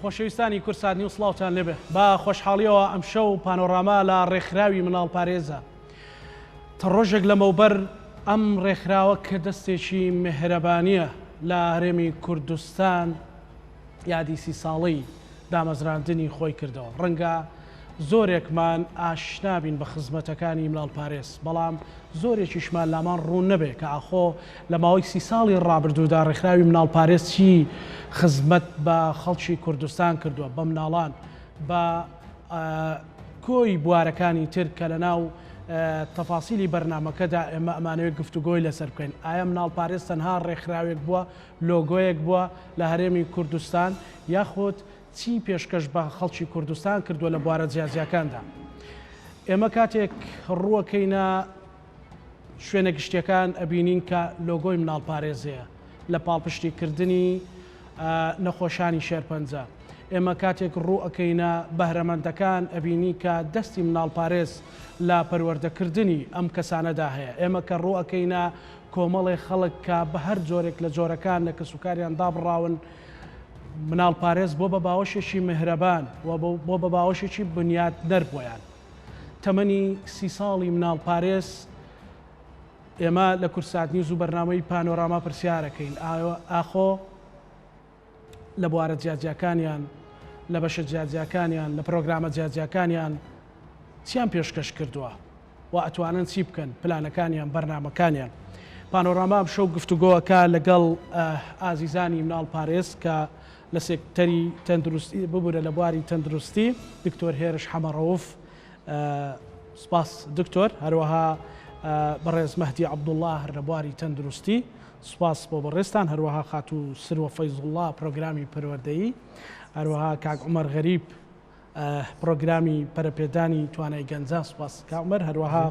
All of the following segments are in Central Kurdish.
خۆشەویستانی کوردسات نیوز سڵاوتان لێبێ بە خۆشحاڵیەوە ئەمشەو پانۆراما لە ڕێکخراوی مناڵپارێزە تا ڕۆژێک لەمەوبەر ئەم ڕێکخراوە کە دەستێکی مێهرەبانیە لە هەرێمی کوردستان یادی سی ساڵەی دامەزراندنی خۆی کردەوە. ڕەنگە زۆرێکمان ئاشنا بین بە خزمەتەکانی مناڵپارێز، بەڵام زۆرێکیشمان لامان ڕوون نەبێ کە ئاخۆ لە ماوەی سی ساڵی ڕابردوودا ڕێکخراوی مناڵپارێز چی خزمەت بە خەڵکی کوردستان کردووە، بە مناڵان، بە کۆی بوارەکانی تر کە لەناو تەفاسیلی بەرنامەکەدا ئێمە ئەمانەوێت گفتوگۆی لەسەر بکەین. ئایا مناڵپارێز تەنها ڕێکخراوێک بووە لۆگۆیەک بووە لە هەرێمی کوردستان یاخود چی پێشکەش بە خەڵکی کوردستان کردووە لە بوارە جیاجیاکاندا. ئێمە کاتێک ڕووەکەینە شوێنە گشتیەکان ئەبینین کە لۆگۆی مناڵپارێزەیە لە پاڵپشتی کردنی نەخۆشانی شێرپەنجە. ئێمە کاتێک ڕوو ئەکەینە بەهرەمەندەکان ئەبینی کە دەستی مناڵپارێز لە پەروەردەکردنی ئەم کەسانەدا هەیە. ئێمە کە ڕوو ئەکەینە کۆمەڵێ خەڵک کە بە هەر جۆرێک لە جۆرەکان لە کەسوکاریان دابڕاون، مناڵپارێز بۆ بە باوەشێکی میهرەبان و بۆ بە باوەشێکی بنیاتنەر بۆیان. تەمەنی سی ساڵی مناڵپارێز ئێمە لە کوردسات نیوز و بەرنامەی پانۆراما پرسیارەکەین ئاخۆ لە بوارە جیاجیاکانیان، لە بەشە جیاجیاکانیان، لە پرۆگرامە جیاجیاکانیان چیان پێشکەش کردووە و ئەتوانن چی بکەن، پلانەکانیان، بەرنامەکانیان. پانۆراما ئەمشەو گفتوگۆ ئەکا لەگەڵ ئازیزانی مناڵ پارێز کە لە سێکتەری تەندروستی، ببورە لە بواری تەندروستی، دکتۆر هێرش حەمەڕەوف، سپاس دکتۆر، هەروەها بەڕێز مەهدی عەبدوڵڵا هەر لە بواری تەندروستی. سوپاس بۆ بەڕێزتان، هەروەها خاتوو سروە فەیزوڵڵا پرۆگرامی پەروەردەیی، هەروەها کاک عومەر غەریب پرۆگرامی پەرەپێدانی توانای گەنجان، سوپاس کاک عومەر، هەروەها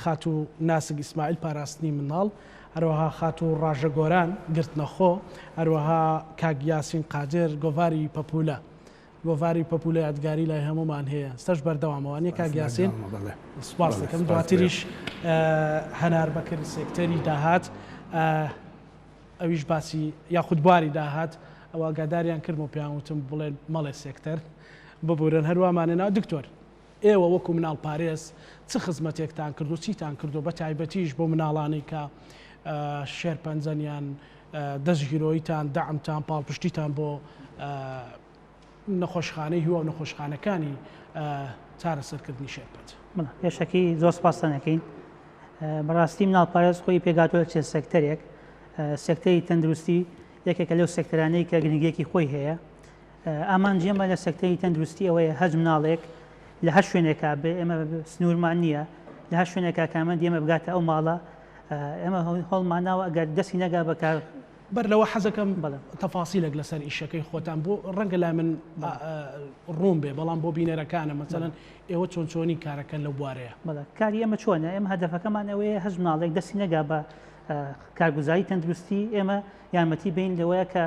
خاتوو ناسک ئیسماعیل پاراستنی منداڵ، هەروەها خاتوو ڕاژە گۆران گرتنەخۆ، هەروەها کاک یاسین قادر گۆڤاری پەپوولە. گۆڤاری پەپوولە یادگاری لای هەموومان هەیە ئێستاش بەردەوامە وانیە کاک یاسین؟ سوپاس دەکەم دواتریش هەنار بەکر سێکتەری داهات ئەویش باسی یاخود بواری داهات ئەو ئاگاداریان کردم و پێیان وتم بڵێن مەڵێ سێکتەر ببورن هەروامانە نا دکتۆر ئێوە وەکو مناڵپارێز چ خزمەتێکتان کردو چیتان کردو بە تایبەتیش بۆ مناڵانەی کە شێرپەنجەن یان دەستگیرۆیتان دەعمتان پاڵپشتیتان بۆ نەخۆشخانەی هیوا و نەخۆشخانەکانی چارەسەرکردنی شێرپەنجە. بەڵێ پێشەکی زۆر سپاستان ئەکەین. بەڕاستی مناڵپارێز خۆی پێکهاتووە لە چەند سێکتەرێک. سێکتەری تەندروستی یەکێکە لەو سێکتەرانەی کە گرنگییەکی خۆی هەیە. ئامانجی ئێمە لە سێکتەری تەندروستی ئەوەیە هەچ مناڵێک لە هەر شوێنێکا بێ ئێمە سنوورمان نییە لە هەر شوێنێکا کارمەندی ئێمە بگاتە ئەو ماڵە ئێمە هەوڵماناوە ئەگەر دەستی نەگا بە کار بەر لەوە حەزەکەم تەفاسیلێک لەسەر ئیشەکەی خۆتان بۆ ڕەنگە لای من ڕوون بێ بەڵام بۆ بینەرەکانە مەسەلەن ئێوە چۆن چۆنی کارەکەن لەو بوارەیە؟ بەڵێ کاری ئێمە چۆنە ئێمە هەدەفەکەمان ئەوەیە هەچ مناڵێک دەستی نەگا بە کارگوزاری تەندروستی ئێمە یارمەتی بین لەوەیە کە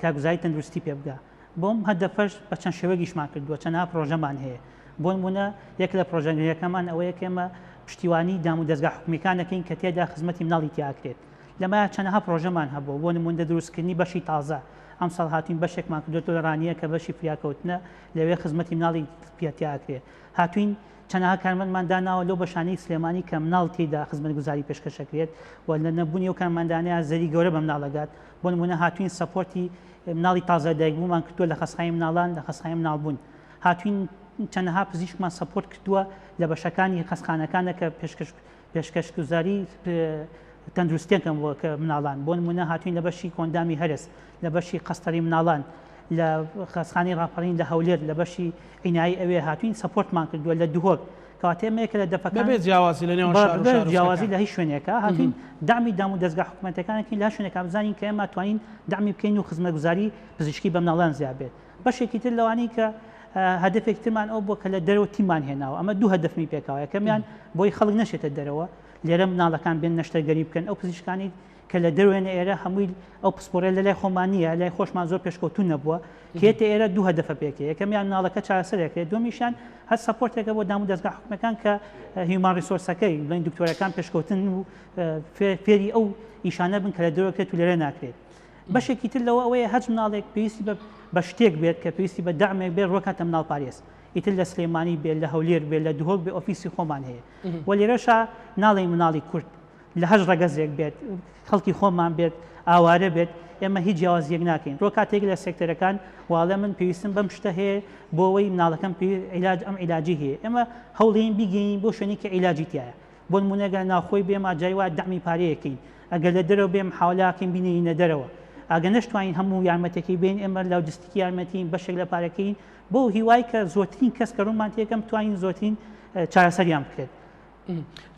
کارگوزاری تەندروستی پێ بگا بۆم هەدەفەش بە چەند شێوەیەک ئیشمان کردووە چەندها پرۆژەمان هەیە بۆ نمونە یەک لە پرۆژە نوێیەکەمان ئەوەیە کە ئێمە پشتیوانی دام و دەزگا حکومیەکان دەکەین کە تێدا خزمەتی مناڵی تیا ئەکرێت لەمە چەندەها پرۆژەمان هەبووە بۆ نموونە دروستکردنی بەشی تازە ئەمساڵ هاتوین بەشێکمان کردوێتەوە لە ڕانیە کە بەشی فریاکەوتنە لەوێ خزمەتی مناڵی پێ تیا ئەکرێ هاتوین چەندەها کارمەندمان داناوە لەو بەشانەی سلێمانی کە مناڵ تێیدا خزمەتگوزاری پێشکەش ئەکرێت و لە نەبوونی ئەو کارمەندانەیە زەری گەورە بە مناڵ ئەگات بۆ نموونە هاتوین support ی مناڵی تازە دایکبوومان کردووە لە خەستخانەی مناڵان لە خەستخانەی مناڵبوون هاتوین چەندەها پزیشکمان support کردووە لە بەشەکانی خەستخانەکانە کە پێشکەش پێشکەشگوزاری تەندروستیەکەم بۆ کە مناڵان بۆ نمونە هاتوین لە بەشی کۆئەندامی هەرس لە بەشی قەستەری مناڵان لە خەستخانەی ڕاپەڕین لە هەولێر لە بەشی عینایی ئەوێ هاتوین support مان کردووە لە دهۆک کەواتە ئێمە یەکە لە دەفەکان بەبێ جیاوازی لە نێوان شار و شارۆچکەکان. جیاوازی لە هیچ شوێنێکا هاتوین دەعمی دام و دەزگا حکومەتەکان ئەکەین لە هەر شوێنێکا بزانین کە ئێمە توانین دەعمی بکەین و خزمەتگوزاری پزیشکی بە مناڵان زیاد بێت بەشێکی تر لەوانەی کە هەدەفێکی ترمان ئەو بووە کە لە دەرەوە تیممان هێناوە ئەمە دوو هەدەفمی پێکاوە یەکەمیان بۆی خەڵک نەشێتە دەرەوە لێرە مناڵەکان بێن نەشتەرگەری بکەن ئەو پزیشکانی کە لە دەروێنە ئێرە هەمووی ئەو پسپۆڕە لە لای خۆمان نییە لای خۆشمان زۆر پێشکەوتوو نەبووە کێتە ئێرە دوو هەدەفە پێکێ یەکەمیان مناڵەکە چارەسەرەکرێت دومیشیان هەر support ێکە بۆ دام و دەزگا حکومەکان کە human resource ەکەی بڵێن دکتۆرەکان پێشکەوتن و فێری ئەو ئیشانە بن کە لە دەرەوە کرێت و لێرە ناکرێت. بەشێکی تر لەوە ئەوەیە هەچ مناڵێک پێویستی بە بە شتێک بێت کە پێویستی بە دەعمێک بێت ڕۆکاتە مناڵپارێز ئیتر لە سلێمانی بێت لە هەولێر بێت لە دهۆک بێ ئۆفیسی خۆمان هەیە و لێرەشا ناڵێین مناڵی کورد لە هەر ڕەگەزێک بێت خەڵکی خۆمان بێت ئاوارە بێت ئێمە هیچ جیاوازیەک ناکەین ڕۆ کاتێک لە سێکتەرەکان واڵێ من پێویستم بەم شتە هەیە بۆ ئەوەی مناڵەکەم پێ عیلاج ئەم عیلاجی هەیە ئێمە هەوڵین بیگەین بۆ شوێنی کە عیلاجی تایە بۆ نمونە گەر ناوخۆی بێ ما جاری وا دەعمی پارەیەکەین ئەگەر لە دەرەوە بێ محاولاکەین بینێینە دەرەوە ئەگە نەشتوانین هەموو یارمەتەکەی بێن ئێمە لاوجستیکی یارمەتین بەشێک لە پارەکەین بۆ هیوای کە زۆرترین کەس کە ڕوومان تێکەم توانین زۆرترین چارەسەریان بکرێت.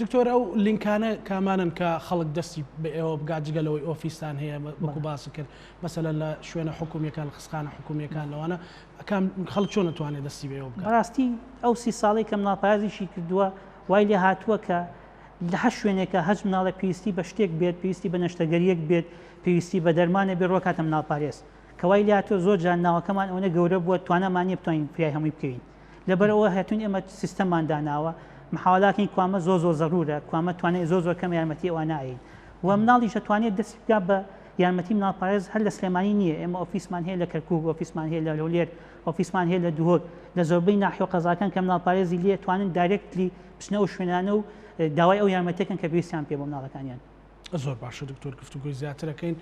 دکتۆر ئەو لینکانە کامانن کە خەڵک دەستی بە ئێوە بگات جگە لەوەی ئۆفیستان هەیە وەکو باس کرد مەسەلەن لە شوێنە حکومیەکان خستخانە حکومیەکان لەوانە کام خەڵک چۆن ئەتوانێت دەستی بە ئێوە بگات؟ بەڕاستی ئەو سی ساڵەی کە مناڵپارێزیشی کردووە وای لێ هاتووە کە لە هەر شوێنێکە هەچ مناڵێک پێویستی بە شتێک بێت پێویستی بە نەشتەرگەریەک بێت پێویستی بە دەرمانێ بێ ڕۆکاتە مناڵپارێز کە وای لێ هاتووە زۆر جار ناوەکەمان ئەوەنە گەورە بووە توانامان نییە بتوانین فریای هەمووی بکەوین لەبەرئەوە هاتوین ئێمە سیستەممان داناوە محاوەلاکەین کوامە زۆر زۆر زەرورە کوامە توانای زۆر زۆر کەم یارمەتی ئەوانە ئەین و مناڵیش ئەتوانێت دەستی بکا بە یارمەتی مناڵپارێز هەر لە سلێمانی نییە ئێمە ئۆفیسمان هەیە لە کەرکوک ئۆفیسمان هەیە لە هەولێر ئۆفیسمان هەیە لە دهۆک لە زۆربەی ناحیە و قەزاکان کە مناڵپارێزی لێ توانن directly بچنە ئەو شوێنانە و داوای ئەو یارمەتیەکەن کە پێویستیان پێ بۆ مناڵەکانیان. زۆر باشە دکتۆر گفتوگۆی زیاترەکەین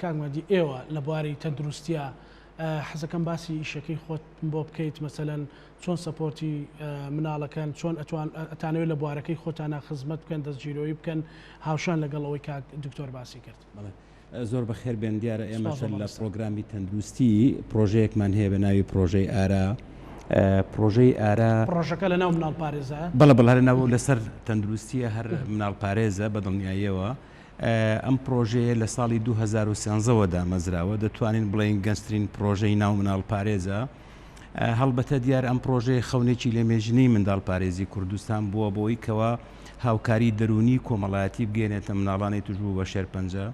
کاک مەدی ئێوە لە بواری تەندروستیا حەزەکەم باسی ئیشەکەی خۆت بۆ بکەیت مەسەلەن چۆن support ی مناڵەکەن چۆن ئەتوان ئەتانەوێت لە بوارەکەی خۆتانە خزمەت بکەن دەستگیرۆیی بکەن هاوشان لەگەڵ ئەوەی کاک دکتۆر باسی کرد. بەڵێ زۆر بەخێر بێن دیارە ئێمە سپاس بۆ لە بەڕێزتان. پڕۆگرامی تەندروستی پڕۆژەیەکمان هەیە بە ناوی پڕۆژەی ئارا پڕۆژەی ئارا. پڕۆژەکە لە ناو مناڵپارێزە؟ بەڵێ بەڵێ هەر لەناو لەسەر تەندروستیە هەر مناڵپارێزە بە دڵنیاییەوە ئەم پڕۆژەیە لە ساڵی 2013 وە دامەزراوە، دەتوانین بڵێین گەنجترین پڕۆژەی ناو مناڵپارێزە. هەڵبەتە دیار ئەم پڕۆژەیە خەونێکی لەمێژینەی منداڵپارێزی کوردستان بووە بۆی کەوا هاوکاری دەروونی کۆمەڵایەتی بگەیەنێتە مناڵانی تووشبوو بە شێرپەنجە،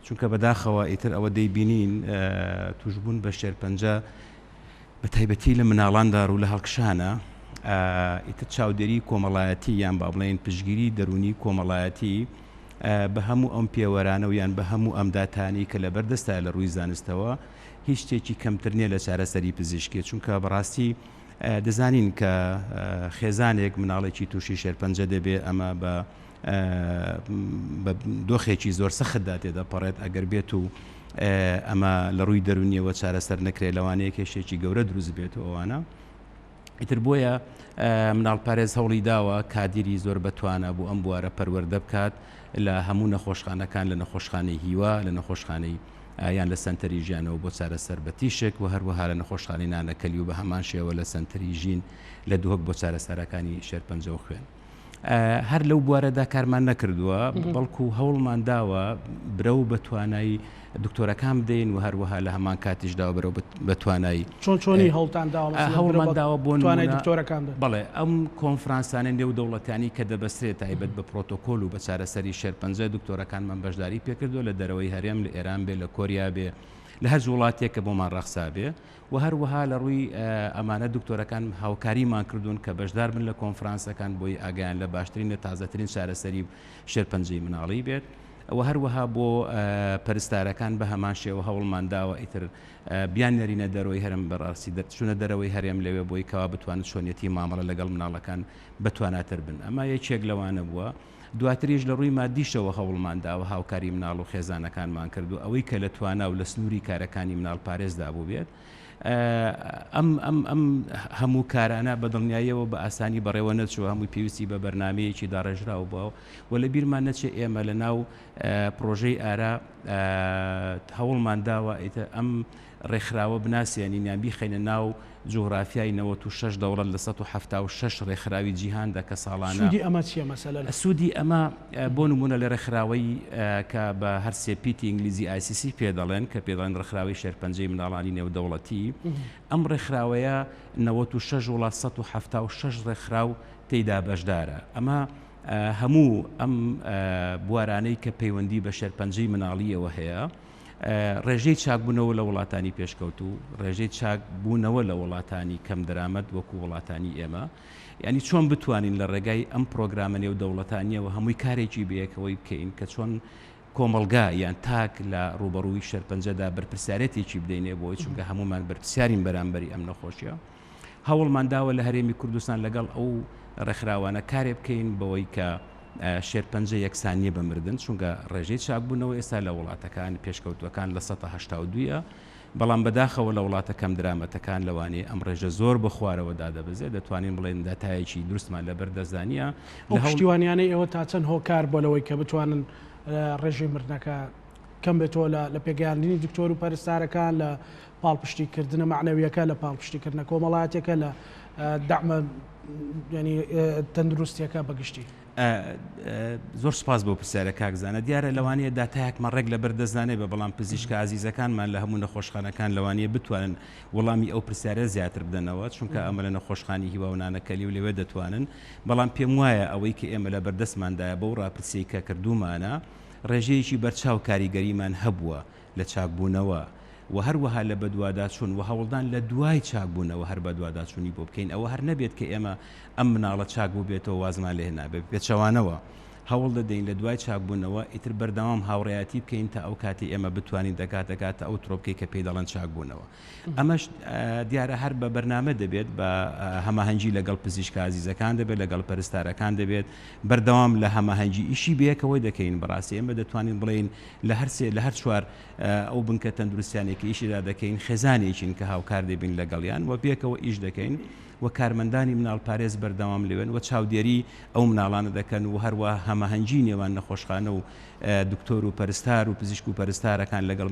چونکە بەداخەوە ئیتر ئەوە دەیبینین تووشبوون بە شێرپەنجە بە تایبەتی لە مناڵاندا ڕوو لە هەڵکشانە، ئیتر چاودێری کۆمەڵایەتی یان با بڵێین پشتگیری دەروونی کۆمەڵایەتی بە هەموو ئەم پێوەرانە و یان بە هەموو ئەم داتانەی کە لەبەر دەستایە لە ڕووی زانستەوە هیچ شتێکی کەمتر نییە لە چارەسەری پزیشکی چونکە بەڕاستی دەزانین کە خێزانێک مناڵێکی تووشی شێرپەنجە دەبێ ئەمە بە بە دۆخێکی زۆر سەختدا تێدەپەڕێت ئەگەر بێت و ئەمە لە ڕووی دەرونیەوە چارەسەر نەکرێت لەوانەیە کێشێکی گەورە دروست بێت و ئەوانە ئیتر بۆیە مناڵپارێز هەوڵی داوە کادیری زۆر بەتوانە بۆ ئەم بوارە پەروەردە بکات لە هەموو نەخۆشخانەکان لە نەخۆشخانەی هیوا لە نەخۆشخانەی یان لە سەنتەری ژیانەوە بۆ چارەسەر بە تیشک و هەروەها لە نەخۆشخانەی نانەکەلی و بە هەمان شێوە لە سەنتەری ژین لە دهۆک بۆ چارەسەرەکانی شێرپەنجە و خوێن. هەر لەو بوارەدا کارمان نەکردووە، بەڵکو هەوڵمان داوە برەو بە توانای دکتۆرەکان بدەین و هەروەها لە هەمان کاتیشدا برەو بە توانای چۆن چۆنی هەوڵتان داوە هەوڵمان داوە بۆ توانای دکتۆرەکان بدەن؟ بەڵێ ئەم کۆنفرانسانە نێودەوڵەتیانی کە دەبەسترێت تایبەت بە پرۆتۆکۆل و بە چارەسەری شێرپەنجە دکتۆرەکانمان بەشداری پێکردووە لە دەرەوەی هەرێم لە ئێران بێ لە کۆریا بێ لە هەر وڵاتێک کە بۆمان ڕەخسا بێ وە هەروەها لە ڕووی ئەمانە دکتۆرەکان هاوکاریمان کردوون کە بەشدار بن لە کۆنفرانسەکان بۆی ئاگایان لە باشترین لە تازەترین چارەسەری شێرپەنجەی مناڵی بێت وە هەروەها بۆ پەرستارەکان بە هەمان شێوە هەوڵمان داوە ئیتر بیان نێرینە دەرەوەی هەرم بەڕاستی دەرچوونە دەرەوەی هەرێم لەوێ بۆی کەوا بتوانن چۆنیەتی مامەڵە لەگەڵ مناڵەکان بەتواناتر بن ئەمە یەکێک لەوانە بووە. دواتریش لە ڕووی مادیشەوە هەوڵمان داوە هاوکاری مناڵ و خێزانەکانمان کرد و ئەوەی کە لە توانا و لە سنووری کارەکانی مناڵپارێزدا بووبێت ئەم ئەم ئەم هەموو کارانە بە دڵنیاییەوە بە ئاسانی بەڕێوە نەچووە هەمووی پێویستی بە بەرنامەیەکی داڕێژراو بووە و لە بیرمان نەچێ ئێمە لە ناو پڕۆژەی ئارا هەوڵمان داوە ئیتر ئەم ڕێکخراوە بناسێنین یان بیخەینە ناو جوغرافیای 96 دەوڵەت لە 176 ڕێکخراوی جیهاندا کە ساڵانە سوودی ئەمە چییە مەسەلەن؟ سوودی ئەمە بۆ نموونە لە ڕێکخراوەی کە بە هەر سێ پیتی ئینگلیزی ICC پێ دەڵێن کە پێ دەڵێن ڕێکخراوەی شێرپەنجەی منداڵانی نێودەوڵەتی ئەم ڕێکخراوەیە 96 وڵات 176 ڕێکخراو تێیدا بەشدارە ئەمە هەموو ئەم بوارانەی کە پەیوەندی بە شێرپەنجەی مناڵیەوە هەیە ڕێژەی چاکبوونەوە لە وڵاتانی پێشکەوتوو، ڕێژەی چاکبوونەوە لە وڵاتانی کەم دەرامەت وەکو وڵاتانی ئێمە، یانی چۆن بتوانین لە ڕێگای ئەم پرۆگرامە نێودەوڵەتانییەوە هەمووی کارێکی بەیەکەوەی بکەین کە چۆن. کۆمەڵگا یان تاک لە ڕووبەڕووی شێرپەنجەدا بەرپرسیارێتێکی بدەینێ بۆی چونکە هەموومان بەرپرسیارین بەرامبەری ئەم نەخۆشیە هەوڵمان داوە لە هەرێمی کوردستان لەگەڵ ئەو ڕێکخراوانە کارێ بکەین بەوەی کە شێرپەنجە یەکسان نییە بە مردن چونکە ڕێژەی چاکبوونەوە ئێستا لە وڵاتەکان پێشکەوتوەکان لە 1970ە بەڵام بەداخەوە لە وڵاتە کەم درامەتەکان لەوانەیە ئەم ڕێژە زۆر بە خوارەوە دادەبەزێت دەتوانین بڵێن داتایەکی دروستمان لەبەر دەستدا نییە. ئەو پشتیوانیانەی ئێوە تا چەند هۆکار بۆ لەوەی کە بتوانن ڕێژەی مردنەکە کەم بێتەوە لە پێگەیاندنی دکتۆر و پەرستارەکان لە پاڵپشتیکردنە مەعنەویەکە لە پاڵپشتیکردنە کۆمەڵایەتیەکە لە دەعمە یعنی تەندروستیەکە بەگشتی؟ زۆر سپاس بۆ پرسیارە کاک زانا دیارە لەوانەیە داتایەکمان ڕێک لەبەر دەست نانێ بەڵام پزیشکە ئازیزەکانمان لە هەموو نەخۆشخانەکان لەوانەیە بتوانن وەڵامی ئەو پرسیارە زیاتر بدەنەوە چونکە ئەمە لە نەخۆشخانی هیوا و نانەکەلی و لەوێ دەتوانن بەڵام پێم وایە ئەوەی کە ئێمە لە بەردەستماندایە بەو ڕاپرسیەی کە کردوومانە ڕێژەیەکی بەرچاو کاریگەریمان هەبووە لە چاکبوونەوە و هەروەها لە بەدواداچوون و هەوڵدان لە دوای چاکبوونەوە هەر بەدواداچوونی بۆ بکەین ئەوە هەر نەبێت کە ئێمە ئەم مناڵە چاک بووبێتەوە وازمان لێ هێنابێت بەپێچەوانەوە هەوڵ دەدەین لە دوای چاکبوونەوە ئیتر بەردەوام هاوڕێیەتی بکەین تا ئەو کاتەی ئێمە بتوانین دەگات دەگاتە ئەو ترۆپکەی کە پێی دەڵێن چاکبوونەوە ئەمەش دیارە هەر بە بەرنامە دەبێت بە هەماهەنگی لەگەڵ پزیشکە ئازیزەکان دەبێت لەگەڵ پەرستارەکان دەبێت بەردەوام لە هەماهەنگی ئیشی بەیەکەوەی دەکەین بەڕاستی ئێمە دەتوانین بڵێین لە هەر سێ لە هەر چوار ئەو بنکە تەندروستیانەی کە ئیشیدا دەکەین خێزانێکین کە هاوکار دەبین لەگەڵیان و پێکەوە ئیش دەکەین و کارمەندانی مناڵپارێز بەردەوام لەوێن و چاودێری ئەو مناڵانە دەکەن و هەروە هەماهەنگی نێوان نەخۆشخانە و دکتۆر و پەرستار و پزیشک و پەرستارەکان لەگەڵ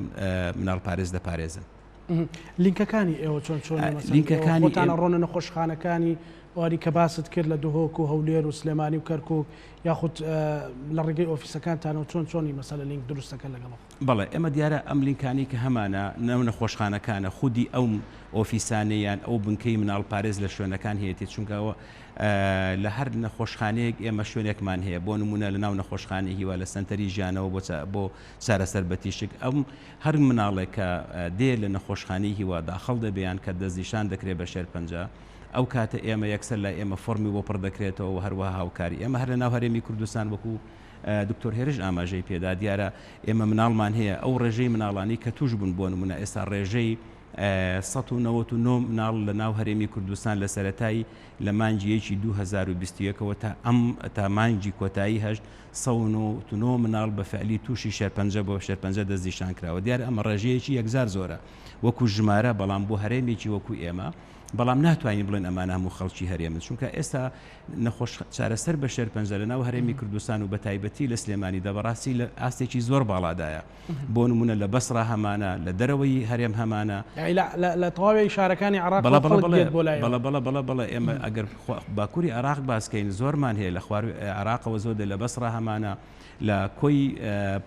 مناڵپارێز دەپارێزن. لینکەکانی ئێوە چۆن چۆنە مەسەلەن لینکەکانی خۆتان ئەڕۆنە نەخۆشخانەکانی ئەوانی کە باست کرد لە دهۆک و هەولێر و سلێمانی و کەرکوک یاخود لە ڕێگەی ئۆفیسەکانتانەوە چۆن چۆنی مەسەلە لینک دروست دەکەن لەگەڵ بەڵێ ئێمە دیارە ئەم لینکانەی کە هەمانە ناو نەخۆشخانەکانە خودی ئەو ئۆفیسانەی یان ئەو بنکەی مناڵپارێز لە شوێنەکان هەیەتی چونکە ئەوە لە هەر نەخۆشخانەیەک ئێمە شوێنێکمان هەیە بۆ نمونە لە ناو نەخۆشخانەی هیوا لە سەنتەری ژیانەوە بۆ بۆ چارەسەر بە تیشک ئەم هەر مناڵێک کە دێ لە نەخۆشخانەی هیوا داخڵ دەبێ یان کە دەستنیشان دەکرێت بە شێرپەنجە ئەو کاتە ئێمە یەکسەر لای ئێمە فۆرمی بۆ پڕ دەکرێتەوە و هەروەها هاوکاری ئێمە هەر لە ناو هەرێمی کوردستان وەکو دکتۆر هێرش ئاماژەی پێدا دیارە ئێمە مناڵمان هەیە ئەو ڕێژەی مناڵانی کە توش بوون بۆ نمونە ئێستا ڕێژەی 199 مناڵ لە ناو هەرێمی کوردستان لە سەرەتای لە مانگی یەکی 2021 ەوە تا ئەم تا مانگی کۆتایی هەشت 199 مناڵ بە فعلی تووشی شێرپەنجە بۆ شێرپەنجە دەستنیشان کراوە دیارە ئەمە ڕێژەیەکی یەکجار زۆرە وەکو ژمارە بەڵام بۆ هەرێمێکی وەکو ئێمە بەڵام ناتوانین بڵێن ئەمانە هەموو خەڵکی هەرێمن چونکە ئێستا نەخۆش چارەسەر بە شێرپەنجە لە ناو هەرێمی کوردستان و بە تایبەتی لە سلێمانیدا بەڕاستی لە ئاستێکی زۆر باڵادایە بۆ نمونە لە بەسڕا هەمانە لە دەرەوەی هەرێم هەمانە لە تەواوی شارەکانی عراق بەڵە بەڵە بەڵە بەڵە ئێمە ئەگەر باکووری عراق باسکەین زۆرمان هەیە لە خوار عراقەوە زۆر لە بەسڕا هەمانە لە کۆی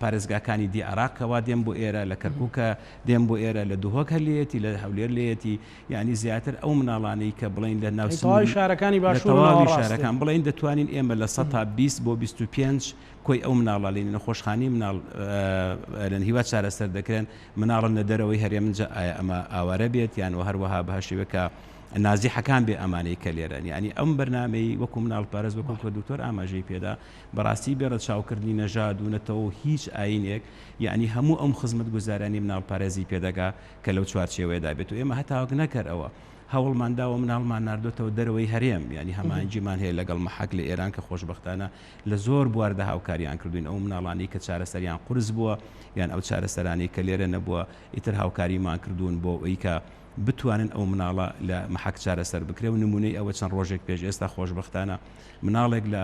پارێزگاکانی دی عراق کەوا دێن بۆ ئێرە لە کەرکووکە دێن بۆ ئێرە لە دهۆک هەر لێیەتی لە هەولێر لێیەتی یانی زیاتر ئەو مناڵانەی کە بڵێین لە ناو تەواوی شارەکانی باشوور و تەواوی شارەکان بڵێین دەتوانین ئێمە لە 120 بۆ 25 کۆی ئەو مناڵە لە نەخۆشخانەی مناڵ لە هیوا چارەسەر دەکرێن مناڵن لە دەرەوەی هەرێمن جا ئایا ئەمە ئاوارە بێت یان و هەروەها بە شێوەکە نازیحەکان بێ ئەمانەی کە لێرەن یعنی ئەم بەرنمەی وەکو مناڵ پارێز وەکو کە دکتۆر ئاماژەی پێدا بەڕاستی بێ ڕەچاوکردنی نەژاد و نەتەوە و هیچ ئاینێک یعنی هەموو ئەم خزمەتگوزارانی مناڵ پارێزی پێدەگا کە لەو چوارچێوەیەدا بێت و ئێمە هەتاوەک نەکەر ئەوە هەوڵمان داوە مناڵمان ناردۆتەوە دەرەوەی هەرێم یعنی هەماهەنگیمان هەیە لەگەڵ مەحەک لە ئێران کە خۆشبەختانە لە زۆر بواردا هاوکاریان کردوین ئەو مناڵانەی کە چارەسەریان قورس بووە یان ئەو چارەسەرانەی کە لێرە نەبووە ئیتر هاوکاریمان کردوون بۆ ئەوی کە بتوانن ئەو مناڵە لە مەحەک چارەسەر بکرێ و نمونەی ئەوە چەند ڕۆژێک پێش ئێستا خۆشبەختانە مناڵێک لە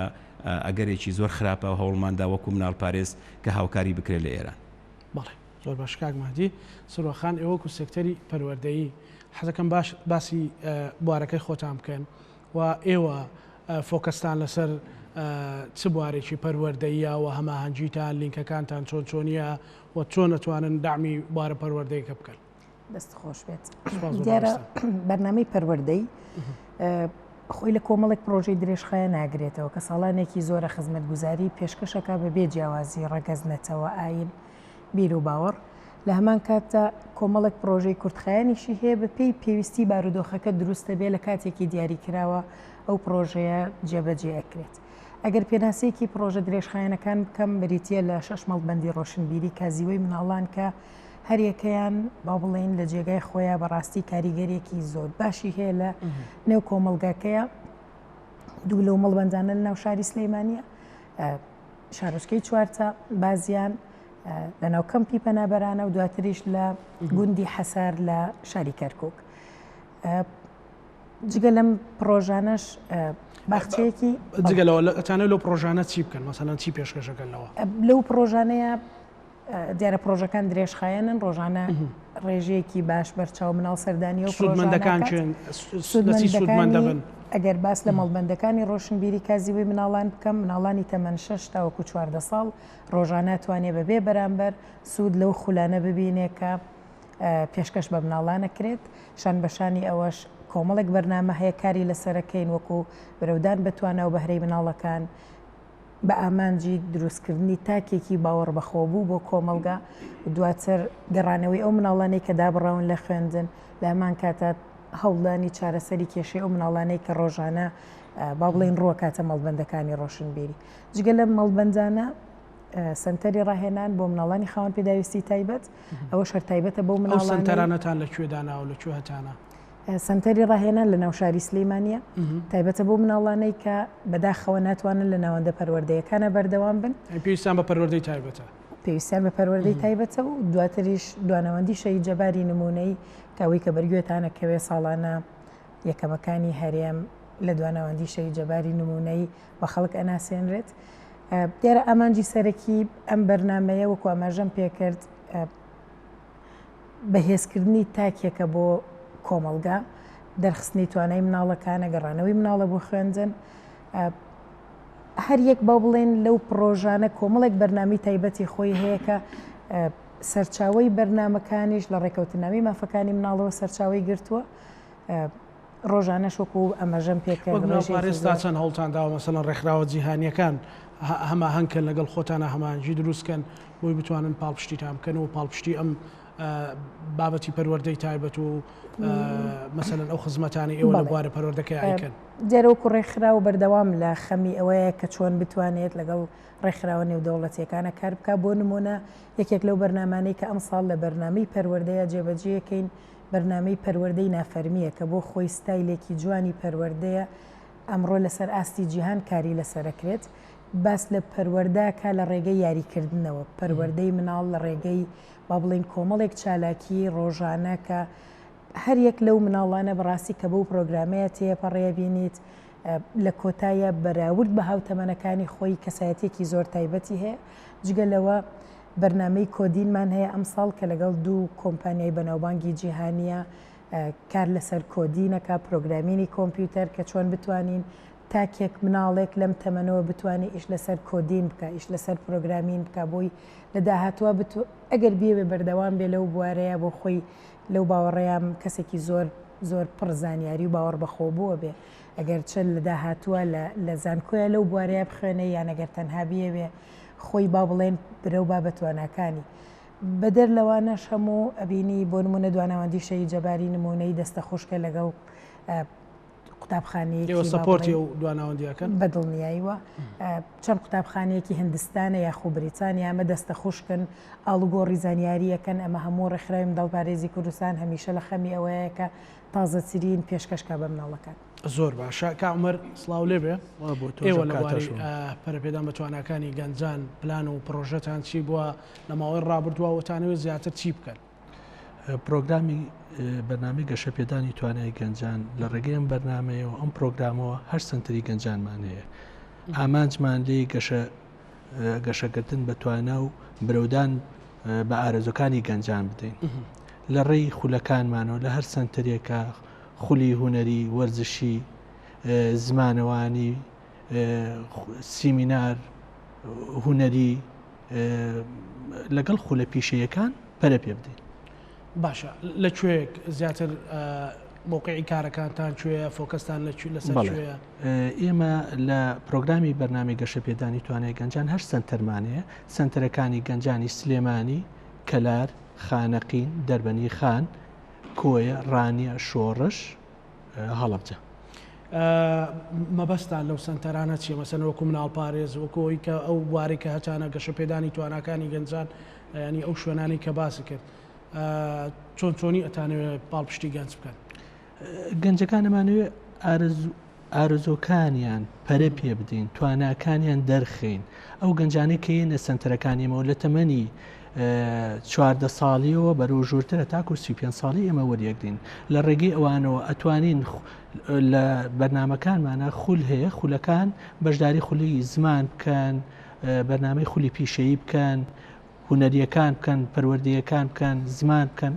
ئەگەرێکی زۆر خراپە هەوڵماندا وەکو مناڵپارێز کە هاوکاری بکرێت لە ئێران. بەڵێ زۆر باش کاک مەهدی سروە خان ئێوە وەکو سێکتەری پەروەردەیی حەزەکەم باش باسی بوارەکەی خۆتان بکەن و ئێوە فۆکەستان لەسەر چ بوارێکی پەروەردەییە و هەماهەنگیتان لینکەکانتان چۆن چۆنیە و چۆن ئەتوانن دەعمی بوارە پەروەردەیەکە بکەن؟ دەست خۆش بێت دیارە بەرنامەی پەروەردەی خۆی لە کۆمەڵێک پرۆژەی درێژخایە ناگرێتەوە کە ساڵانێکی زۆرە خزمەتگوزاری پێشکەشەکە بە بێ جیاوازی ڕەگەز نەتەوە ئاین بیر و باوەڕ لە هەمان کاتدا کۆمەڵێک پرۆژەی کورتخایەنیشی هەیە بە پێی پێویستی بارودۆخەکە دروستە بێ لە کاتێکی دیاریکراوە ئەو پرۆژەیە جێبەجێ ئەکرێت. ئەگەر پێناسەیەکی پڕۆژە درێژخایەنەکان بکەم بریتییە لە شەش مەڵبەندی ڕۆشنبیری کازیوەی مناڵان کە هەریەکەیان با بڵێین لە جێگای خۆیان بەڕاستی کاریگەریەکی زۆر باشی هەیە لە نێو کۆمەڵگاکەیە دوو لەو مەڵبەندانە لە ناو شاری سلەیمانە شارۆچکەی چوارتە بازیان لە ناو کەمپی پەنابەرانە و دواتریش لە گوندی حەسار لە شاری کەرکک. جگە لەم پڕۆژانەش باخچەیەکی جگە لەوە ئەتانەوێت لەو پڕۆژانە چی بکەن مەسەلەن چی پێشکەشەکەن لەوە؟ لەو پڕۆژانەیە دیارە پڕۆژەکان درێژخایەنن ڕۆژانە ڕێژەیەکی باش بەرچاو مناڵ سەردانی و سوودمەندەکان چێن سوودمەندەبن ئەگەر باس لە مەڵبەندەکانی ڕۆشنبیری کازیوەی مناڵان بکەم مناڵانی تەمەن 6 تاوەکو 14 ساڵ ڕۆژانە توانێ بەبێ بەرامبەر سوود لەو خولانە ببینێ کە پێشکەش بە مناڵان ئەکرێت، شان بە شانی ئەوەش کۆمەڵێک بەرنامە هەیە کاری لەسەرەکەین وەکو برەودان بە توانا و بەهرەی مناڵەکان بە ئامانجی دروستکردنی تاکێکی باوەڕبەخۆبوو بۆ کۆمەڵگا و دواتر گەڕانەوەی ئەو مناڵانەی کە دابڕاون لە خوێندن لە هەمان کاتا هەوڵدانی چارەسەری کێشەی ئەو مناڵانەی کە ڕۆژانە با بڵێین ڕووەکاتە مەڵبەندەکانی ڕۆشنبیری جگە لەم مەڵبەندانە سەنتەری ڕاهێنان بۆ مناڵانی خاوەن پێداویستی تایبەت ئەوەش هەر تایبەتە بەو مناڵانەی. ئەو سەنتەرانەتان لە کوێ داناوە لە کوێ هەتانە؟ سەنتەری ڕاهێنان لە ناو شاری سلیمانیە تایبەتە بۆ مناڵانەی کە بەداخەوە ناتوانن لە ناوەندە پەروەردەیەکانە بەردەوام بن. پێویستیان بە پەروەردەی تایبەتە. پێویستیان بە پەروەردەی تایبەتە و دواتریش دواناوەندی شەهید جەباری نموونەی کە ئەوەی کە بەرگوێتانە کەوێ ساڵانە یەکەمەکانی هەرێم لە دواناوەندی شەهید جەباری نموونەی بە خەڵک ئەناسێنرێت. دیارە ئامانجی سەرەکی ئەم بەرنامەیە وەکو ئاماژەم پێکرد بەهێزکردنی تاکێکە بۆ کۆمەڵگا، دەرخستنی توانای مناڵەکانە، گەڕانەوەی مناڵە بۆ خوێندن. هەر یەک با بڵێن لەو پڕۆژانە کۆمەڵێک بەرنامەی تایبەتی خۆی هەیە کە سەرچاوەی بەرنامەکانیش لە ڕێکەوتنامەی مافەکانی مناڵەوە سەرچاوەی گرتووە. ڕۆژانەش وەکو ئەمەژەم پێکرد وەک ڕێژەیەکی پارێز تا زۆر. چەند هەوڵتان داوە مەسەلەن ڕێکخراوە جیهانییەکان هەماهەنگ کەن لەگەڵ خۆتانا هەماهەنگی دروست کەن بۆی بتوانن پاڵپشتیتان بکەن و پاڵپشتی ئەم بابەتی پەروەردەی تایبەت و مەسەلەن ئەو خزمەتانەی ئێوە لە بەڵێ. بوارە پەروەردەکەیا ئەیکەن؟ دیارە وەکو ڕێکخراو بەردەوام لە خەمی ئەوەیە کە چۆن بتوانێت لەگەڵ ڕێکخراوە نێودەوڵەتییەکانە کار بکات بۆ نموونە یەکێک لەو بەرنامانەی کە ئەمساڵ لە بەرنامەی پەروەردەیا جێبەجێیەکەین بەرنامەی پەروەردەی نافەرمییە کە بۆ خۆی ستایلێکی جوانی پەروەردەیە، ئەمڕۆ لەسەر ئاستی جیهان کاری لەسەرەکرێت، باس لە پەروەردە کا لە ڕێگەی یاریکردنەوە، پەروەردەی مناڵ لە ڕێگەی با بڵێین کۆمەڵێک چالاکیی ڕۆژانە کە هەر یەک لەو مناڵانە بەڕاستی کە بەو پرۆگرامەیە تێپەڕێ بینیت لە کۆتایە بەراورد بە هاوتەمەنەکانی خۆی کەسایەتیەکی زۆر تایبەتی هەیە، جگە لەوە بەرنامەی coding مان هەیە ئەمساڵ کە لەگەڵ دوو کۆمپانیای بەناوبانگی جیهانییە کار لەسەر coding ەکە، programming ی کۆمپیوتەر کە چۆن بتوانین تاکێک مناڵێک لەم تەمەنەوە بتوانێت ئیش لەسەر coding بکا، ئیش لەسەر programming بکا بۆی لە داهاتووە ئەگەر بیەوێ بەردەوام بێ لەو بوارەیە بۆ خۆی لەو باوەڕەیام کەسێکی زۆر زۆر پڕ زانیاری و باوەڕ بەخۆبووە بێ ئەگەر چ لە داهاتووە لە زانکۆیە لەو بوارەیە بخوێنێ یان ئەگەر تەنها بیەوێ خۆی با بڵێن برەو با بە تواناکانی. بەدەر لەوانەش هەموو ئەبینی بۆ نموونە دواناوەندی شەهید جەباری نموونەی دەستە خوشکە لەگەڵ قوتابخانەیەکی ئێوە سەپۆرتی ئەو دواناوەندی ئەکەن؟ بە دڵنیاییوە چەند قوتابخانەیەکی هندستانە یاخو بریتانیا ئەمە دەستە خوشکن ئاڵوگۆڕی زانیاری ئەکەن ئەمە هەموو ڕێکخراوی منداڵپارێزی کوردستان هەمیشە لە خەمی ئەوەیە کە تازەترین پێشکەش کا بە مناڵەکان. زۆر باشە کاک عومەر سڵاو لێبێ ئێوە لە بواری پەرەپێدان بە تواناکانی گەنجان پلان و پڕۆژەتان چی بووە لە ماوەی ڕابردووە وتانەوێت زیاتر چی بکەن؟ پرۆگرامی بەرنامەی گەشەپێدانی توانای گەنجان لە ڕێگەی ئەم بەرنامەیەوە ئەم پرۆگرامەوە هەر سنتەری گەنجانمان هەیە ئامانجمان لێی گەشە گەشەکردن بە توانا و برەودان بە ئارەزوەکانی گەنجان بدەین لە ڕێی خولەکانمانەوە لە هەر سنتەرێکە خولی هونەری، وەرزشی، زمانەوانی، سیمینار، هونەری لەگەڵ خولە پیشەیەکان پەرە پێ بدەین. باشە لە کوێ زیاتر مەوقعی کارەکانتان کوێیە فۆکەستان لە لەسەر کوێیە؟ ئێمە لە پرۆگرامی بەرنامەی گەشەپێدانی توانای گەنجان هەشت سەنتەرمان هەیە، سەنتەرەکانی گەنجانی سلێمانی، کەلار، خانەقین، دەربەنیخان، کۆیە، ڕانیە، شۆڕش، هەڵەبجە. مەبەستان لەو سەنتەرانە چیە مەسەن وەکو مناڵپارێز وەکو ئەوی کە ئەو بوارەی کە هەتانە گەشەپێدانی تواناکانی گەنجان ینی ئەو شوێنانەی کە باسی کرد چۆن چۆنی ئەتانەوێ پاڵپشتی گەنج بکەن؟ گەنجەکانمانەوێ ئارەزووەکانیان پەرە پێ بدەین، تواناکانیان دەرخەین، ئەو گەنجانەی کە یەنە سەنتەرەکانی ئێمەوە لە تەمەنی 14 ساڵیەوە بەرەو ژوورترە تاکو 35 ساڵی ئێمە وەریەگرین لە ڕێگەی ئەوانەوە ئەتوانین لە بەرنمەکانمانە خول هەیە خولەکان بەشداری خولی زمان بکەن بەرنمەی خولی پیشەیی بکەن هونەریەکان بکەن پەروەردەیەکان بکەن زمان بکەن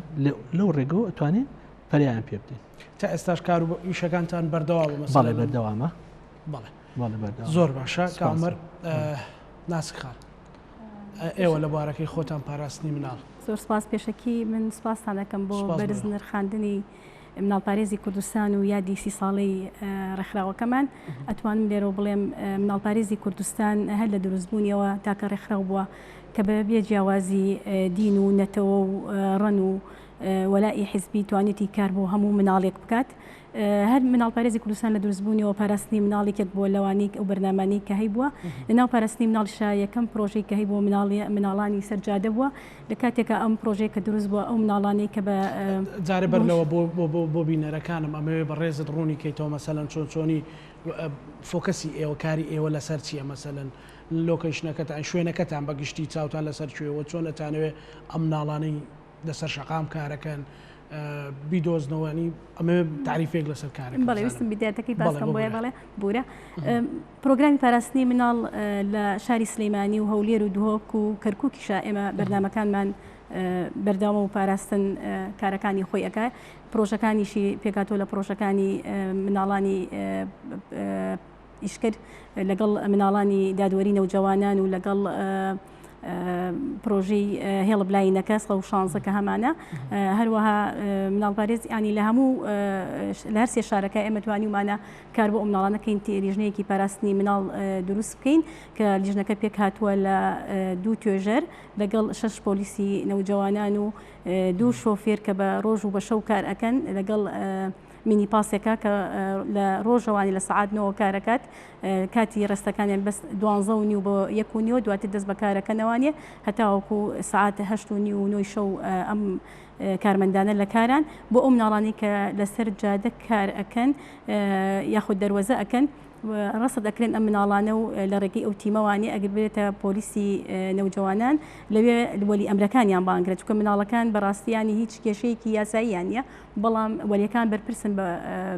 لەو ڕێگەوە ئەتوانین پەرەیان پێ بدەین. تا ئێستاش کار و ئیشەکانتان بەردەوامە مەسەلەن؟ بەڵێ بەردەوامە. بەڵێ. بەڵێ بەردەوامە. زۆر باشە کاک عومەر. ناسک خان ئێوە لە بوارەکەی خۆتان پاراستنی مناڵ. زۆر سپاس پێشەکی من سپاستان ئەکەم بۆ بەرز نرخاندنی مناڵپارێزی کوردستان و یادی سی ساڵەی ڕێکخراوەکەمان ئەتوانم لێرەوە بڵێم مناڵپارێزی کوردستان هەر لە دروستبوونیەوە تاکە ڕێکخراو بووە کە بە بێ جیاوازی دین و نەتەوە و ڕەن و وەلائی حیزبی توانیتی کار بۆ هەموو مناڵێک بکات. هەر مناڵپارێزی کوردستان لە دروستبوونیەوە پاراستنی مناڵ یەکێک بووە لەوانەی ئەو بەرنامانەی کە هەیبووە. لەناو پاراستنی مناڵیشا یەکەم پرۆژەی کە هەیبووە مناڵی مناڵانی سەر جادە بووە. لە کاتێکا ئەم پرۆژەیە کە دروست بووە ئەو مناڵانەی کە بە جارێ بەر لەوە بۆ بۆ بۆ بینەرەکانم ئەمەوێ بەڕێزت ڕوونی کەیتەوە مەسەلەن چۆن چۆنی focus ی ئێوە کاری ئێوە لەسەر چییە مەسەلەن location ەکەتان شوێنەکەتان بە گشتی چاوتان لەسەر کوێ وە چۆن ئەتانەوێ ئەم مناڵانەی لەسەر شەقام کارەکەن بیدۆزنەوە ینی ئەمەوێ تاریفێک لەسەر کارەکە بەڵێ ویستم بیدایەتەکەی باس بکەم بۆیە بەڵێ بورە پرۆگرامی پاراستنی مناڵ لە شاری سلەیمانی و هەولێر و دهۆک و کەرکووکیشە ئێمە بەرنامەکانمان بەردەوامە و پاراستن کارەکانی خۆی ئەکا پرۆژەکانیشی پێکاتۆ لە پرۆژەکانی مناڵانی ئیشکرد لەگەڵ مناڵانی دادوەری نەوجەوانان و لەگەڵ پرۆژەی هێڵب لاینەکە 116 کە هەمانە هەروەها مناڵپارێز ینی لە هەموو لە هەر سێ شارەکە ئێمە توانیومانە کار بۆ ئەو مناڵانە کەین لیژنەیەکی پاراستنی مناڵ دروست بکەین کە لیژنەکە پێک هاتووە لە دوو توێژەر لەگەڵ شەش پۆلیسی نەوجەوانان و دوو شۆفێر کە بە ڕۆژ و بە شەو کار ئەکەن لەگەڵ مینی پاسێکە کە لە ڕۆژەوانی لە سەعات نۆوە کارەکات کاتی ڕێستەکانیان بەس دوانزە و نیو بۆ یەک و نیوە دواتر دەست بە کارەکەنەوانێ هەتاوەکو سەعات هەشت و نیو و نۆی شەو ئەم کارمەندانە لە کاران بۆ ئەو مناڵانەی کە لەسەر جادە کار ئەکەن یاخود دەروەزە ئەکەن ڕەسد ئەکرێن ئەم مناڵانە و لە ڕێگەی ئەو تیمەوانێ ئەگەر بێتە پۆلیسی نەوجەوانان لەوێ وەلی ئەمرەکانیان بانگرێت چونکە مناڵەکان بەڕاستیانی هیچ کێشەیەکی یاساییان نییە بەڵام وەلیەکان بەرپرسن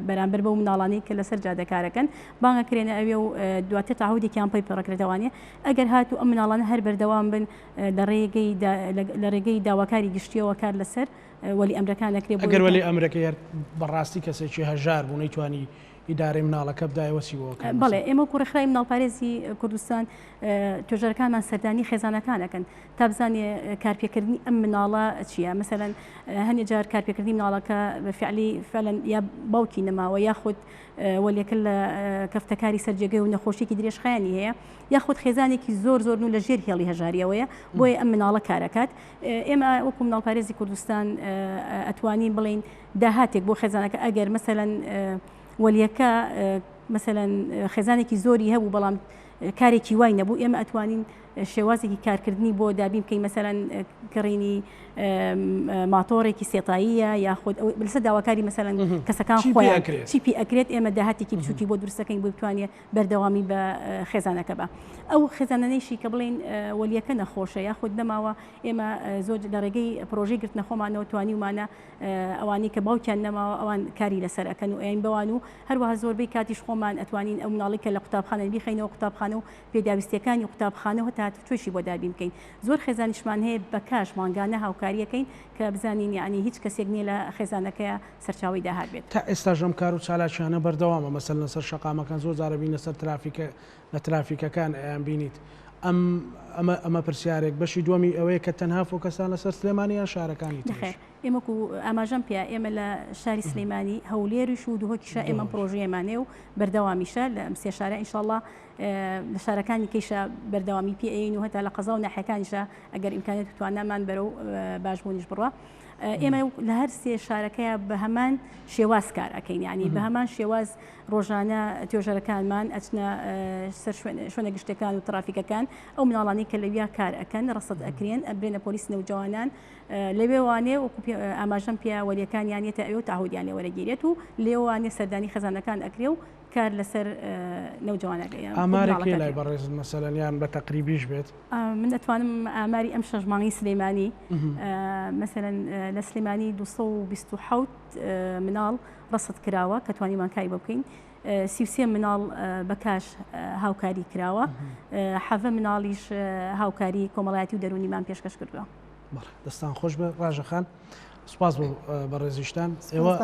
بەرامبەر بەو مناڵانەی کە لەسەر جادە کارەکەن بانگ ئەکرێنە ئەوێ و دواتر تەعهودێکیان پێ پڕەکرێتەوانێ ئەگەر هاتوو ئەم مناڵانە هەر بەردەوام بن لە ڕێگەی لە ڕێگەی داواکاری گشتیەوە کار لەسەر وەلی ئەمرەکان ئەکرێ ئەگەر وەلی ئەمرەکەی هەر بەڕاستی کەسێکی هەژار بوو نەیتوانی ئیدارەی مناڵەکە بدایەوە چی بۆ ئەکەن؟ بەڵێ ئێمە وەکو ڕێکخراوی مناڵپارێزی کوردستان توێژەرەکانمان سەردانی خێزانەکان ئەکەن تا بزانێ کارپێکردنی ئەم مناڵە چییە مەسەلەن هەنێ جار کارپێکردنی مناڵەکە بە فعلی فعلا یا باوکی نەماوە یاخود وەلیەکە لە کەفتەکاری سەرجێگەی و نەخۆشیێکی درێژخایەنی هەیە یاخود خێزانێکی زۆر زۆرن و لە ژێر هێڵی هەژاریەوەیە بۆیە ئەم مناڵە کارەکات ئێمە وەکو مناڵپارێزی کوردستان ئەتوانین بڵین داهاتێک بۆ خێزانەکە ئەگەر مەسەلەن وەلیەکە مەسەلەن خێزانێکی زۆری هەبوو بەڵام کارێکی وای نەبوو ئێمە ئەتوانین شێوازێکی کارکردنی بۆ دابین بکەین مەسەلەن کڕینی ماتۆڕێکی سێتاییە یاخود لەسەر داواکاری مەسەلەن کەسەکان خۆیان چی پێ ئەکرێت ئێمە داهاتێکی بچووکی بۆ دروستەکەین بۆ بتوانێت بەردەوامی بە خێزانەکە بە ئەو خێزانانەیشی کە بڵین وەلیەکە نەخۆشە یاخود نەماوە ئێمە زۆر لە ڕێگەی پرۆژەی گرتنەخۆمانەوە توانیومانە ئەوانەی کە باوکیان نەماوە ئەوان کاری لەسەر ئەکەن و ئەین بەوان و هەروەها زۆربەی کاتیش خۆمان ئەتوانین ئەو مناڵی کە لە قوتابخانەن بیخەینەوە قوتابخانە و پێداویستیەکانی قوتابخانە و هەتا هاتوچۆیشی بۆ دابین بکەین زۆر خێزانیشمان هەیە بە کاش مانگانە هاوکاریەکەین کە بزانین یەعنی هیچ کەسێک نییە لە خێزانەکەیا سەرچاوەی داهات بێت. تا ئێستاش ئەم کار و چالاکیانە بەردەوامە مەسەلەن لەسەر شەقامەکان زۆر جار ئەبینی لەسەر ترافیکە لە ترافیکەکان ئەیانبینیت ئەم ئەمە ئەمە پرسیارێک بەشی دووەمی ئەوەیە کە تەنها focus تان لەسەر سلێمانی یان شارەکانی تریش؟ نەخێر ئێمە وەکو ئاماژەم پێ ئێمە لە شاری سلێمانی هەولێریش و دهۆکیشە ئێمە ئەم پرۆژەیەمان هەیە و بەردەوامیشە لە ئەم سێ شارە ئینشاڵڵا لە شارەکانی کەیشە بەردەوامی پێ ئەین و هەتا لە قەزا و ناحیەکانیشە ئەگەر ئیمکانیەت و توانامان بەرەو باشبوونیش بڕوا. ئێمە لە هەر سێ شارەکەیە بە هەمان شێواز کار ئەکەین یعنی بە هەمان شێواز ڕۆژانە توێژەرەکانمان ئەچنە سەر شوێنە گشتەکان و ترافیکەکان ئەو مناڵانی کە لەویا کار ئەکەن ڕەسەد ئەکرێن ئەبرێنە پۆلیس نەوجەوانان لەوێوانێ وەکو ئاماژەم پێ وەلیەکانیان یەتە ئەوێ و تاهودیان لێ وەرەگیرێت و لێوانێ سەردانی خێزانەکان ئەکرێ و کار لەسەر نەوجەوانەکە یان ئامارێک هەیە مناڵەکە لای بەڕێزت مەسەلەن یان بە تەقریبیش بێت؟ من ئەتوانم ئاماری ئەم شەش مانگەی سلێمانی مەسەلەن لە سلێمانی 227 مناڵ ڕەسد کراوە کە توانیمان کاری بۆ بکەین 33 مناڵ بە کاش هاوکاری کراوە حەڤە مناڵیش هاوکاری کۆمەڵایەتی و دەروونیمان پێشکەش کردووە. بەڵێ دەستان خۆش بێ ڕاژە خان سوپاس بۆ بەڕێزیشتان ئێوە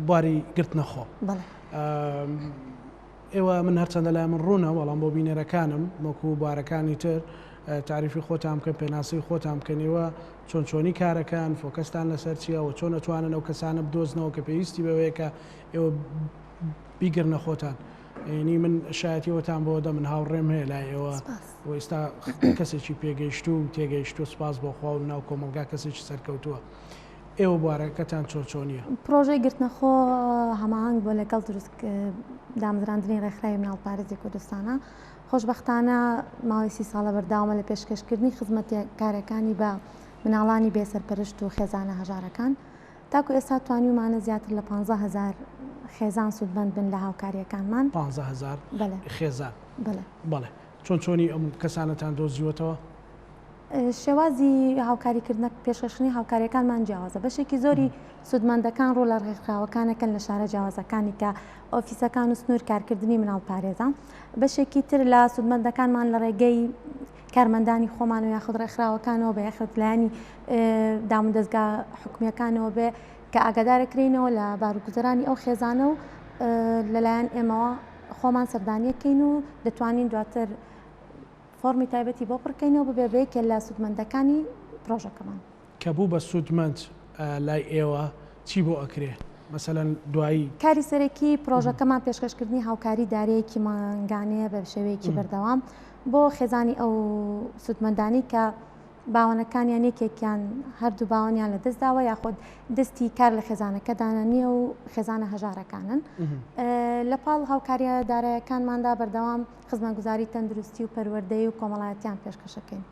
بواری گرتنە خۆ ئێوە من هەرچەندە لای من ڕوونە بەڵام بۆ بینەرەکانم وەکو بوارەکانی تر تاریفی خۆتان بکەن پێناسەی خۆتان بکەن ئێوە چۆن چۆنی کارەکان فۆکەستان لەسەر چییە و چۆن ئەتوانن ئەو کەسانە بدۆزنەوە کە پێویستی بەوەیە کە ئێوە بیگرنە خۆتان ینی من شایەتی ئەوەتان بۆ دەم من هاوڕێم هەیە لای ئێوە و ئێستا کەسێکی پێگەیشتوو و تێگەیشتوو سوپاس بۆ خوا و ناو کۆمەڵگا کەسێکی سەرکەوتووە ئێوە بوارەکەتان چۆن چۆنیە؟ پرۆژەی گرتنەخۆ هەماهەنگ بووە لەگەڵ دروست دامەزراندنی ڕێکخراوی مناڵپارێزی کوردستانە. خۆشبەختانە ماوەی سی ساڵە بەردەوامە لە پێشکەشکردنی خزمەتکارەکانی بە مناڵانی بێسەرپەرشت و خێزانە هەژارەکان. تاکو ئێستا توانیومانە زیاتر لە 15 هەزار خێزان سوودمەند بن لە هاوکارییەکانمان. 15 هەزار بەلێ. خێزان؟ بەلێ. بەڵێ. چۆن چۆنی ئەم کەسانەتان دۆزیوەتەوە؟ شێوازی هاوکاریکردنە پێشکەشکردنی هاوکارییەکانمان جیاوازە. بەشێکی زۆری سوودمەندەکان ڕوو لە ڕێکخراوەکانەکەن لە شارە جیاوازەکانی کە ئۆفیسەکان و سنوور کارکردنی مناڵپارێزە. بەشێکی تر لە سوودمەندەکانمان لە ڕێگەی کارمەندانی خۆمان و یاخود ڕێکخراوەکانەوە بە یاخود لایەنی دامودەزگا حکومییەکانەوە بێ کە ئاگادارەکرێینەوە لە باروگوزەرانی ئەو خێزانە و لەلایەن ئێمەوە خۆمان سەردانیەکەین و دەتوانین دواتر فۆڕمی تایبەتی بۆ پڕکەینەوە ببێ بە یەکێ لە سوودمەندەکانی پرۆژەکەمان. کە بوو بە سوودمەند لای ئێوە چی بۆ ئەکرێ؟ مەسەلەن دوایی. کاری سەرەکی پرۆژەکەمان پێشکەشکردنی هاوکاری دارەیەکی مانگانەیە بە شێوەیەکی بەردەوام بۆ خێزانی ئەو سوودمەندانەی کە باوەنەکانیان یەکێکیان هەردوو باوەنیان لە دەست داوە یاخود دەستی کار لە خێزانەکەدانە نییە و خێزانە هەژارەکانن. لە پاڵ هاوکاریە دارایەکانماندا بەردەوام خزمەتگوزاری تەندروستی و پەروەردەیی و کۆمەڵایەتیان پێشکەشەکەین.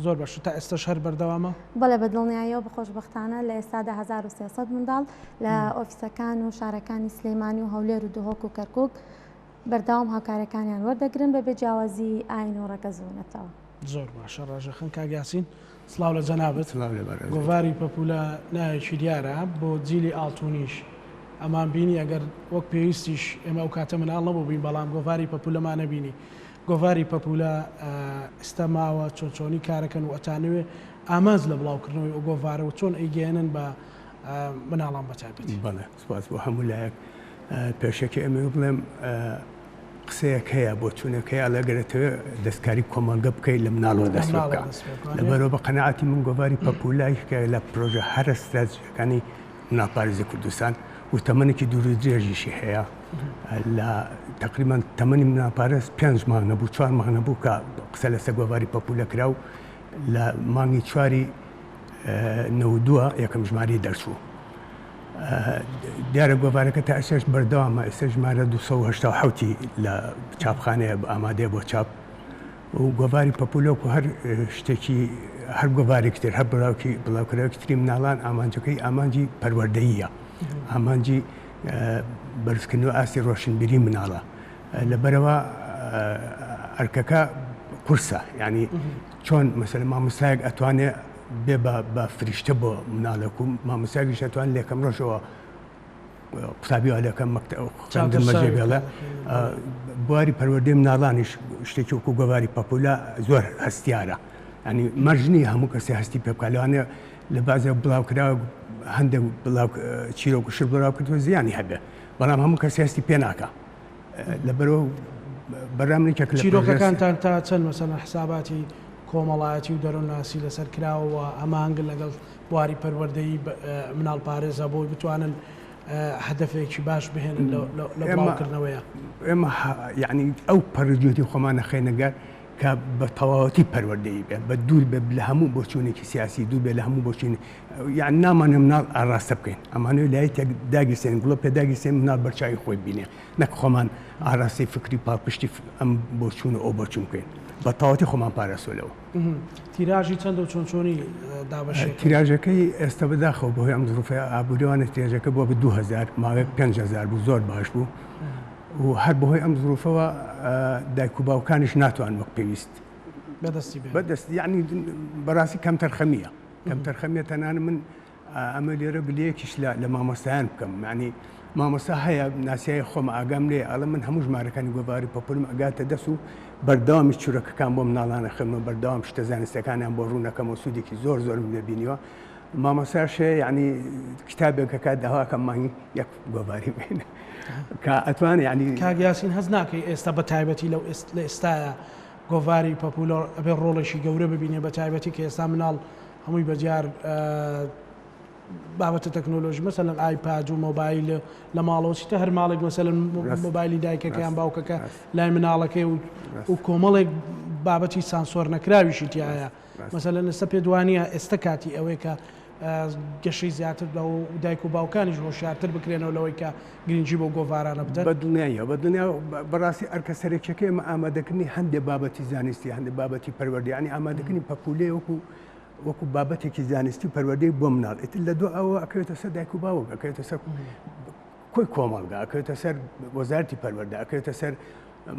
زۆر باشە تا ئێستاش هەر بەردەوامە؟ بەڵێ بە دڵنیاییەوە بە خۆشبەختانە لە ئێستادا 1300 منداڵ لە ئۆفیسەکان و شارەکانی سلێمانی و هەولێر و دهۆک و کەرکوک بەردەوام هاوکاریەکانیان وەردەگرن بەبێ جیاوازی ئاین و ڕەگەز و نەتەوە. زۆر باشە ڕاژەخان کاک یاسین سڵاو لە جەنابت. سڵاو لە بەڕێزت. گۆڤاری پەپوولە ناوێکی دیارە بۆ جیلی ئاڵتونیش ئەمان بینی ئەگەر وەک پێویستیش ئێمە ئەو کاتە مناڵ نەبووبین بەڵام گۆڤاری پەپوولەمان نەبینی گۆڤاری پەپوولە ئیستا ماوە چۆن چۆنی کارەکەن و ئەتانەوێ ئامانج لە بڵاوکردنەوەی ئەو گۆڤارە و چۆن ئەیگەیەنن بە مناڵان بە تایبەتی؟ بەڵێ سپاس بۆ هەموو لایەک. پێشەکی ئەمەوێ بڵێم قسەیەک هەیە بۆچوونێک هەیە ئەڵێ گەر ئەتەوێ دەستکاری کۆمەڵگە بکەیت لە مناڵەوە دەست پێ بکە. لەبەرئەوە بە قەناعەتی من گۆڤاری پەپوولە یەکێکە لە پرۆژە هەرە ستراتیژییەکانی مناڵپارێزی کوردستان و تەمەنێکی دوور و درێژیشی هەیە لە تقریبان تەمەنی مناڵپارێز پێنج مانگ نەبوو چوار مانگ نەبوو کە قسە لەسەر گۆڤاری پەپوولە کرا و لە مانگی چواری نەوە یەکەم ژمارەی دەرچوو. دیارە گۆڤارەکە تا ئێستاش بەردەوامە، ئێستا ژمارە 287 ی لە چاپخانەیە ئامادەیە بۆ چاپ و گۆڤاری پەپولۆک و هەر شتێکی هەر گۆڤارێکی تر هەر بڵاوکی بڵاوکراوێکی تری مناڵان ئامانجەکەی ئامانجی پەروەردەییە ئامانجی بەرزکردنەوە ئاستی ڕۆشنبیری مناڵە لەبەرەوە ئەرکەکە قورسە یعنی چۆن مەسەلەن مامۆستایەک ئەتوانێ بێ بە فریشتە بۆ مناڵێک و مامۆستایەکیش ئەتوان لە یەکەم ڕۆژەوە قوتابی وا لەکەم خوێندن مەجێ بێڵێ بواری پەروەردەی مناڵانیش شتێکی وەکو گۆڤاری پەپولە زۆر هەستیارە ینی مەرج نییە هەموو کەسێ هەستی پێ بکات لەوانەیە لە بازێ بڵاوکراوە هەندێک بڵاو چیرۆک و شت بڵاو کردووە زیانی هەبێ بەڵام هەموو کەسی هەستی پێ ناکا لەبەرئەوە بەرام یەکێک لە چیرۆکەکانتان تا چەند مەسەلەن حساباتی کۆمەڵایەتی و دەروونناسی لەسەر کراوە و هەماهەنگن لەگەڵ بواری پەروەردەیی مناڵپارێزە بۆی بتوانن هەدەفێکی باش بهێنن لە بڵاوکردنەوەیە؟ ئێمە یعنی ئەو پەڕی جوهدی خۆمان نەخەینە گەر. کە بە تەواوەتی پەروەردەیی بێ، بە دوور بێ لە هەموو بۆچوونێکی سیاسی، دوور بێ لە هەموو بۆچوون یان نامانەوێ مناڵ ئاڕاستە بکەین، ئەمانەوێ لایتێک داگیرسێنین، گڵۆپێ داگیرسێنین مناڵ بەرچاوی خۆی بینێ، نەک خۆمان ئاراستەی فکری پاڵپشتی ئەم بۆچوون و ئەو بۆچوون بکەین. بە تەواوەتی خۆمان پاراستووە لەوە. تیراژی چەندە و چۆن چۆنی دابەشی ئەکەن؟ تیراژەکەی ئێستا بەداخەوە بەهۆی ئەم زروفە ئابووریەوانە تیراژەکە بووە بە 2000 ماوەیەک 5000 بوو زۆر باش بوو و هەر بەهۆی ئەم زروفەوە دایک و باوکانیش ناتوان وەک پێویست بەدەستی بێنن. بەدەست یعنی بەڕاستی کەمتەرخەمیە کەمتەرخەمیە تەنانە من ئەمە لێرە گلەیەکیش لە لە مامۆستایان بکەم یعنی مامۆستا هەیە ناسیای خۆم ئاگام لێ ئەڵێ من هەموو ژمارەکانی گۆڤاری پەپولم ئەگاتە دەست و بەردەوامی چورەکەکان بۆ مناڵانە خوێنمەوە بەردەوام شتە زانستەکانیان بۆ ڕوونەکەمەوە سوودێکی زۆر زۆرم لێ بینیوە مامۆستاش هەیە یعنی کتابێک ئەکات داواکەم مانگی یەک گۆڤاری بێنێ کە ئەتوان یعنی کاک یاسین هەست ناکەی ئێستا بە تایبەتی لەو لە ئێستایا گۆڤاری پەپولە ئەبێ ڕۆڵێکی گەورە ببینێ بە تایبەتی کە ئێستا مناڵ هەمووی بەدیار بابەتە تەکنۆلۆژی مەسەلەن ئایپاد و مۆبایل لە ماڵەوە چیتە هەر ماڵێک مەسەلەن مۆبایلی دایکەکەیان باوکەکە لای مناڵەکەی و و کۆمەڵێک بابەتی سانسۆر نەکراویشی تایە مەسەلەن ئێستا پێت وانە ئێستا کاتی ئەوەیە کە گەشەی زیاتر بە و دایک و باوکانیش هۆشیارتر بکرێنەوە لەوەی کە گرنگی بۆ گۆڤارانە بدەن. بە دڵنیاییەوە، بە دڵنیایەوە بەڕاستی ئەرکە سەرەکیەکەی ئێمە ئامادەکردنی هەندێ بابەتی زانستی، هەندێ بابەتی پەروەردەیی، یانی ئامادەکردنی پەپوولەیە وەکو وەکو بابەتێکی زانستی و پەروەردەی بۆ مناڵ، ئیتر لە دوا ئەوە ئەکەوێتە سەر دایک و باوک، ئەکەوێتە سەر کۆی کۆمەڵگا، ئەکەوێتە سەر وەزارەتی پەروەردە، ئەکەوێتە سەر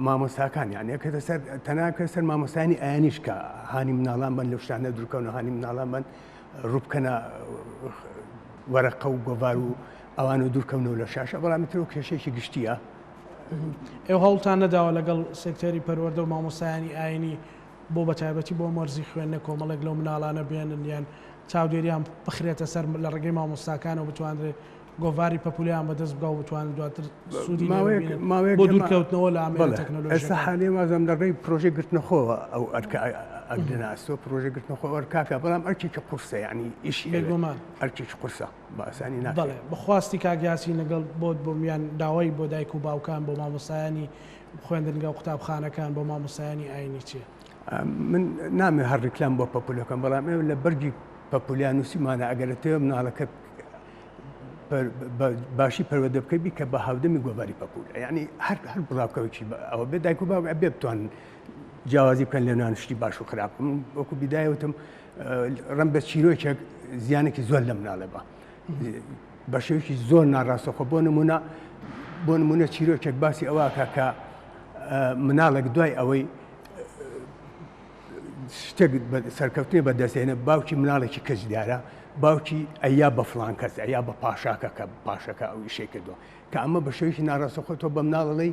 مامۆستاکان، یانی ئەکەوێتە سەر تەنها ئەکەوێتە سەر مامۆستایانی ئاینیش کە هانی مناڵان بن لەو شتانە دوورکەونەوە، هانی مناڵان بن ڕووبکەنە وەرەقە و گۆڤار و ئەوان و دوورکەونەوە لە شاشە، بەڵام ئیتر ئەو کێشەیەکی گشتییە. ئێوە هەوڵتان نەداوە لەگەڵ سێکتەری پەروەردە و مامۆستایانی ئاینی بۆ بەتایبەتی بۆ وەرزی خوێندنە کۆمەڵێک لەو مناڵانە بێنن یان چاودێریان بخرێتە سەر لە ڕێگەی مامۆستاکانەوە بتوانرێت گۆڤاری پەپوولەیان بەدەست بگا و بتوانن دواتر سوودی لێ ببینن بۆ دوورکەوتنەوە لە ئامێرە تەکنەلۆژییەکان؟ ئێستا حالیەن وازم لە ڕێی پرۆژەی گرتنەخۆوە ئەو ئەرکە ئەگرنە ئەستۆ، پرۆژەی گرتنەخۆ ئەو ئەرکاکە، بەڵام ئەرکێکی قورسە یانی ئیشی ئەوێت، بێگومان ئەرکێکی قورسە بە ئاسانی ناکرێت. بەڵێ بەخواستی کاک یاسین لەگەڵ بۆت بووم یان داوای بۆ دایک و باوکان بۆ مامۆستایانی خوێندنگە و قوتابخانەکان بۆ مامۆستایانی ئاینی چیە؟ من نامەوێت هەر ڕیکلام بۆ پەپولە بکەم، بەڵام ئێمە لە بەرگی پەپولیا نووسیمانە ئەگەر ئەتەوێت مناڵەکەت باشی پەروەردە بکەی بیکە بە هاودەمی گۆڤاری پەپولە، یعنی هەر هەر بڵاوکەوەکی ئەوە بێ دایک و باوک ئەبێ بتوانن جیاوازی بکەن لە نێوان شتی باش و خراپ. من وەکو بیدایە وتم ڕەم بە چیرۆکێک زیانێکی زۆر لە مناڵێ بە بە شێوەیەکی زۆر ناڕاستەخۆ بۆ نمونە بۆ نمونە چیرۆکێک باسی ئەوە کە مناڵێک دوای ئەوەی شتێک سەرکەوتنی بەدەستێنە باوکی مناڵێکی کەس دیارە باوکی ئەیا بە فلان کەس ئەیا بە پاشاکە کە پاشەکە ئەو ئیشەی کردووە کە ئەمە بە شێوەیەکی ناڕاستەخۆ تۆ بە مناڵڵی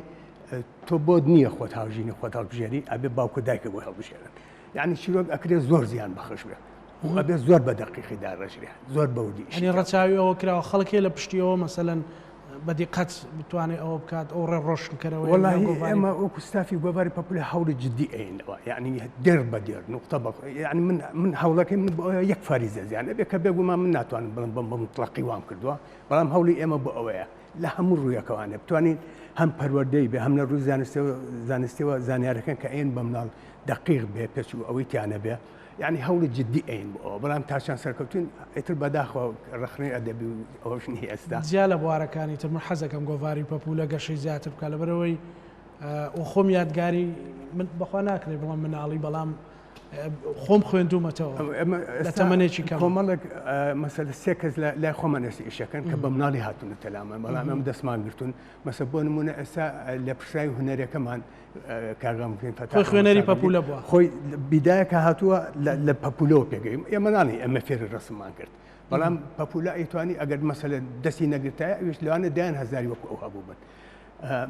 تۆ بۆت نییە خۆت هاوژینی خۆت هەڵبژێری ئەبێ باوکە دایکە بۆ هەڵبژێرن یعنی چیرۆک ئەکرێ زۆر زیان بەخش بێ ئەبێ زۆر بە دەقیقی داڕێژرێ زۆر بەودی ئەنی ڕەچاوی ئەوە کراوە خەڵک هەیە لە پشتیەوە مەسەلەن بە دیقەت بتوانێت ئەوە بکات ئەو ڕێ ڕۆشنکەرەوەی وەڵاهی ئێمە وەکو ستافی گۆڤاری پەپولە هەوڵی جدی ئەینەوە یعنی دێر بە دێر نقطە بە یعنی من من هەوڵەکەی من بۆ یەک فاریزە زیان ئەبێ کە بێگومان من ناتوانم بڵم بەم بە مطلقی وام کردووە بەڵام هەوڵی ئێمە بۆ ئەوەیە لە هەموو ڕوویەکەوانێ بتوانین هەم پەروەردەی بێ هەم لە ڕووی زانستەوە زانستیەوە زانیارەکان کە ئەین بە مناڵ دەقیق بێ پێچ و ئەوەی تیانە بێ یعنی هەوڵی جدی ئەین بۆ ئەوە بەڵام تا چەند سەرکەوتوین ئیتر بەداخەوە ڕەخنەی ئەدەبی و ئەوەش نییە ئێستا. جیا لە بوارەکانی تر من حەزەکەم گۆڤاری پەپوولە گەشەی زیاتر بکات لەبەرئەوەی و خۆم یادگاری من بەخوا ناکرێ بڵێم مناڵی بەڵام خۆم خوێندوومەتەوە لە تەمەنێکی کەم. کۆمەڵێک مەسەلە سێ کەس لای خۆمان ئێستا ئیشەکەن کە بە مناڵی هاتوونەتە لامان بەڵام ئەم دەستمان گرتوون مەسە بۆ نمونە ئێستا لە پرسای هونەرەکەمان کاک غەمگین فەتاح خۆی خوێنەری پەپوولە بووە. خۆی بیدایە کە هاتووە لە پەپوولەوە پێگەی ئێمە ناڵێین ئێمە فێری ڕەسممان کرد بەڵام پەپوولە ئەیتوانی ئەگەر مەسەلە دەستی نەگرتایە ئەویش لەوانە دەیان هەزاری وەکو ئەو هەبوو بن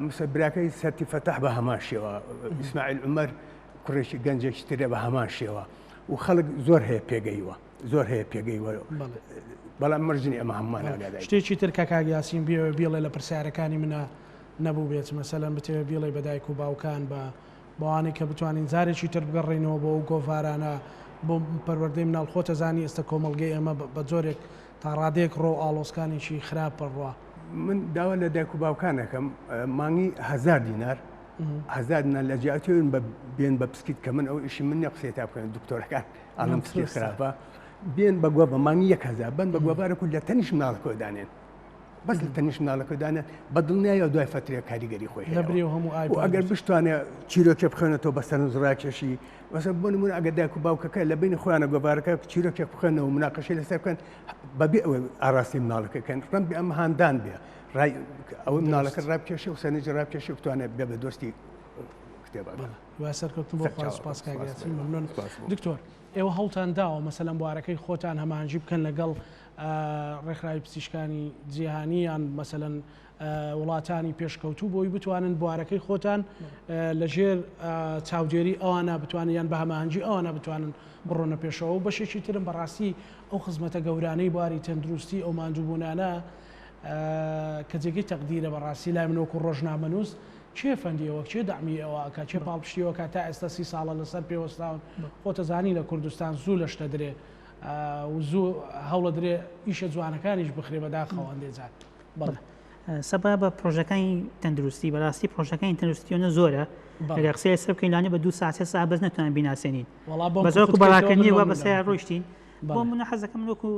مسە براکەی سەرتی فەتاح بە هەمان شێوە ئیسماعیل عومەر کوڕێکی گەنجێکی ترە بە هەمان شێوە و خەڵک زۆر هەیە پێگەیوە زۆر هەیە پێگەیوە بەڵام مەرجنی ئەمە هەمومان ئاگاداری شتێکی تر کە کاک یاسین بیەوێ بیڵێ لە پرسیارەکانی منە نەبووبێت مەسەلەن بتەوێت بیڵێی بە دایک و باوکان بە بەوانەی کە بتوانین جارێکی تر بگەڕێینەوە بۆ ئەو گۆڤارانە بۆ پەروەردەی مناڵ خۆت ئەزانی ئێستا کۆمەڵگەی ئێمە بە جۆرێک تا ڕادەیەک ڕۆ ئاڵۆزکانێکی خراپ بڕوا. من داوا لە دایک و باوکان ئەکەم مانگی هەزار دینار. هزار مناڵ لە جیاتیون بە بێن بە پسکیت کە من ئەو ئیشی من نیە قسەی تا بکەن دکتۆرەکان ئەڵم پسکیت خراپە بێن بە گوە بە مانگی 1000 بن بە گوەبارە و لە تەنیش مناڵەکە دانێن بەس لە تەنیش مناڵەکە دانێن بە دڵنیایەوە دوای فەترێک کاریگەری خۆی هەیە لەبری و هەموو ئای و ئەگەر بشتوانێ چیرۆکێ بخوێنێتەوە بە سەرنج ڕاکێشی مەسەن بۆ نمونە ئەگەر دایک و باوکەکە لە بینی خۆیانە گۆڤارەکە چیرۆکێک بخوێنەوە مناقەشەی لەسەر بکەن بەبێ ئەوەی ئاراستەی مناڵەکە کەن ڕەنگبێ ئەم هاندان بێ ڕای ئەوەی مناڵەکە ڕابکێشێ و سەرنجی ڕابکێشێ بتوانێت بێ بە دۆستی کتێبەکە. هیوای سەرکەوتن بۆ خوا سوپاس کاک یاسین مەمنون سپاس بۆ. دکتۆر ئێوە هەوڵتان داوە مەسەلەن بوارەکەی خۆتان هەماهەنگی بکەن لەگەڵ ڕێکخراوی پزیشکانی جیهانی یان مەسەلەن وڵاتانی پێشکەوتوو بۆی بتوانن بوارەکەی خۆتان لەژێر چاودێری ئەوانە بتوانن یان بە هەماهەنگی ئەوانە بتوانن بڕۆنە پێشەوە و بەشێکی ترم بەڕاستی ئەو خزمەتە گەورانەی بواری تەندروستی ئەو ماندووبوونانە کە جێگەی تەقدیرە بەڕاستی لای من وەکو ڕۆژنامەنووس کێ فەندی ئەوە کێ دەعمی ئەوە ئەکا کێ پاڵپشتی ئەوە ئەکا تا ئێستا سی ساڵە لەسەر پێوەستاون خۆتەزانی لە کوردستان زوو لە شتە درێ و زوو هەوڵە درێ ئیشە جوانەکانیش بخرێ بەداخەوە هەندێ جار بەڵێ. سەبارەت بە پرۆژەکانی تەندروستی بەراستی پرۆژەکانی تەندروستی ئەوەنە زۆرە ئەگەر قسەی لەسەر بکەین لەوانەیە بە دوو ساعت سێ ساعت بەس نەتوانین بیناسێنین وەڵا بۆم بەس وەکو کورت کەیتەوە من بەڕاکردنی وا مەمنونم بەسەریا ڕۆیشتین بۆ بەڵێ. منە حەزەکەم من وەکو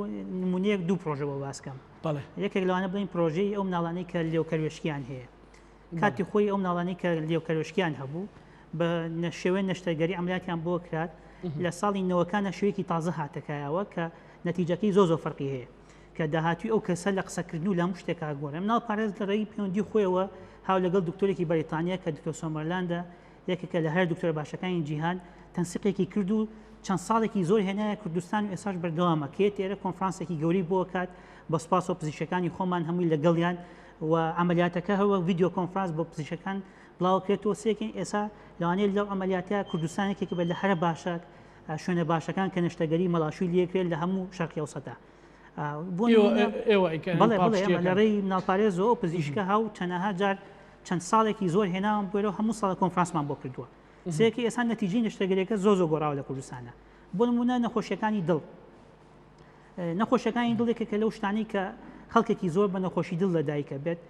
نمونەیەک دوو پرۆژە بۆ باس کەم بەڵێ. یەکێک لەوانە بڵێین پرۆژەی ئەو مناڵانەی کە لێوکەروێشکیان هەیە کاتی خۆی ئەو مناڵانەی کە لێوکەروێشکیان هەبوو بە شێوەی نەشتەرگەری عەمەلیاتیان بۆ کرات لە ساڵی نەوەکانە شێوەیەکی تازە هاتەکایەوە کە نەتیجەکەی زۆر زۆر فەرقی هەیە کە داهاتووی ئەو کەسە لە قسەکردن و لە هەموو شتێکا گۆڕێ. مناڵپارێز لە ڕێی پەیوەندی خۆیەوە هاو لەگەڵ دکتۆرێکی بەریتانییە کە دکتۆر سۆمەرلاندە، یەکێکە لە هەرە دکتۆرە باشەکانی جیهان، تەنسیقێکی کرد و چەند ساڵێکی زۆر هێنایە کوردستان و ئێستاش بەردەوامە کە یەت ئێرە کۆنفرانسێکی گەورەی بۆ ئەکات بە سوپاسەوە پزیشکەکانی خۆمان هەمووی لەگەڵیان و عەمەلیاتەکە هەر وەک ڤیدیۆ کۆنفرانس بۆ پزیشکەکان بڵاوکرێتەوە سێکین ئێسا لەوانەیە لەو عەمەلیاتە کوردستان یەکێک بێت لە هەرە باشە شوێنە باشەکان کە نەشتەگەری مەڵاشووی لێکرێت لە هەموو شەرقی ئەوسەتا. بەڵێ بەڵێ ئێمە لە ڕێی مناڵپارێزەوە ئەو پزیشکە هاو چەنەها جار چەند ساڵێکی زۆر هێناوم بۆێرەوە هەموو ساڵە کۆنفرانسمان بۆ کردووە سێکی ئێسان نەتیجەی نەشتەرگەریەکە زۆر زۆر گۆڕاوە لە کوردستانە بۆ نمونە نەخۆشیەکانی دڵ نەخۆشیەکانی دڵ یەکێکە لەو شتانەی کە خەڵکێکی زۆر بە نەخۆشی دڵ لەدایکە بێت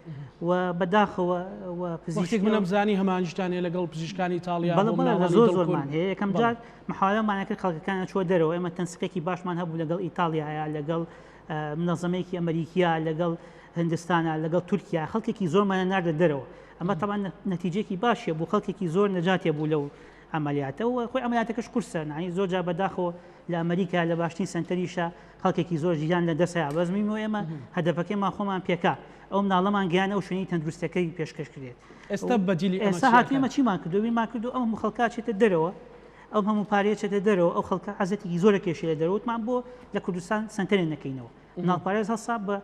و بەداخەوە و پزیشک منم زانی هەمانیشتان هەیە لەگەڵ پزیشکانی ئیتاڵیا بەڵێ بەڵێ زۆر زۆرمان هەیە یەکەم جار محاولەمان کرد خەڵکەکان چوە دەرەوە ئێمە تەنسیقێکی باشمان هەبوو لەگەڵ ئیتاڵیایا لەگەڵ منەزەمەیەکی ئەمریکیا لەگەڵ هندستانە لەگەڵ تورکیا خەڵکێکی زۆرمانە ناردە دەرەوە ئەمە تەبعەن نەتیجەیەکی باشیە بوو خەڵکێکی زۆر نەجاتێ بوو لەو عەمەلیاتە و خۆی عەمەلیاتەکەش قورسە نانی زۆر جا بەداخەوە لە ئەمریکا لە باشترین سەنتەریشە خەڵکێکی زۆر ژیان لە دەست هەیە بەس میم و ئێمە هەدەفەکەیمان خۆمان پێکا ئەو مناڵەمان گەیان ئەو شوێنی تەندروستەکەی پێشکەش کرێت ئێستا بەدیلی ئەمە ئێستا چی هاتوو ئەکەن؟ ئێمە چیمان کردو بیرمان کردو ئەم هەموو خەڵکا چێتە دەرەوە ئەو هەموو پارەیە چێتە دەرەوە ئەو خەڵکە عەزێتێکی زۆرە کێشێ لە دەرەوە وتمان بۆ لە کوردستان سەنتەرێ نەکەینەوە مناڵپارێز هەڵسا بە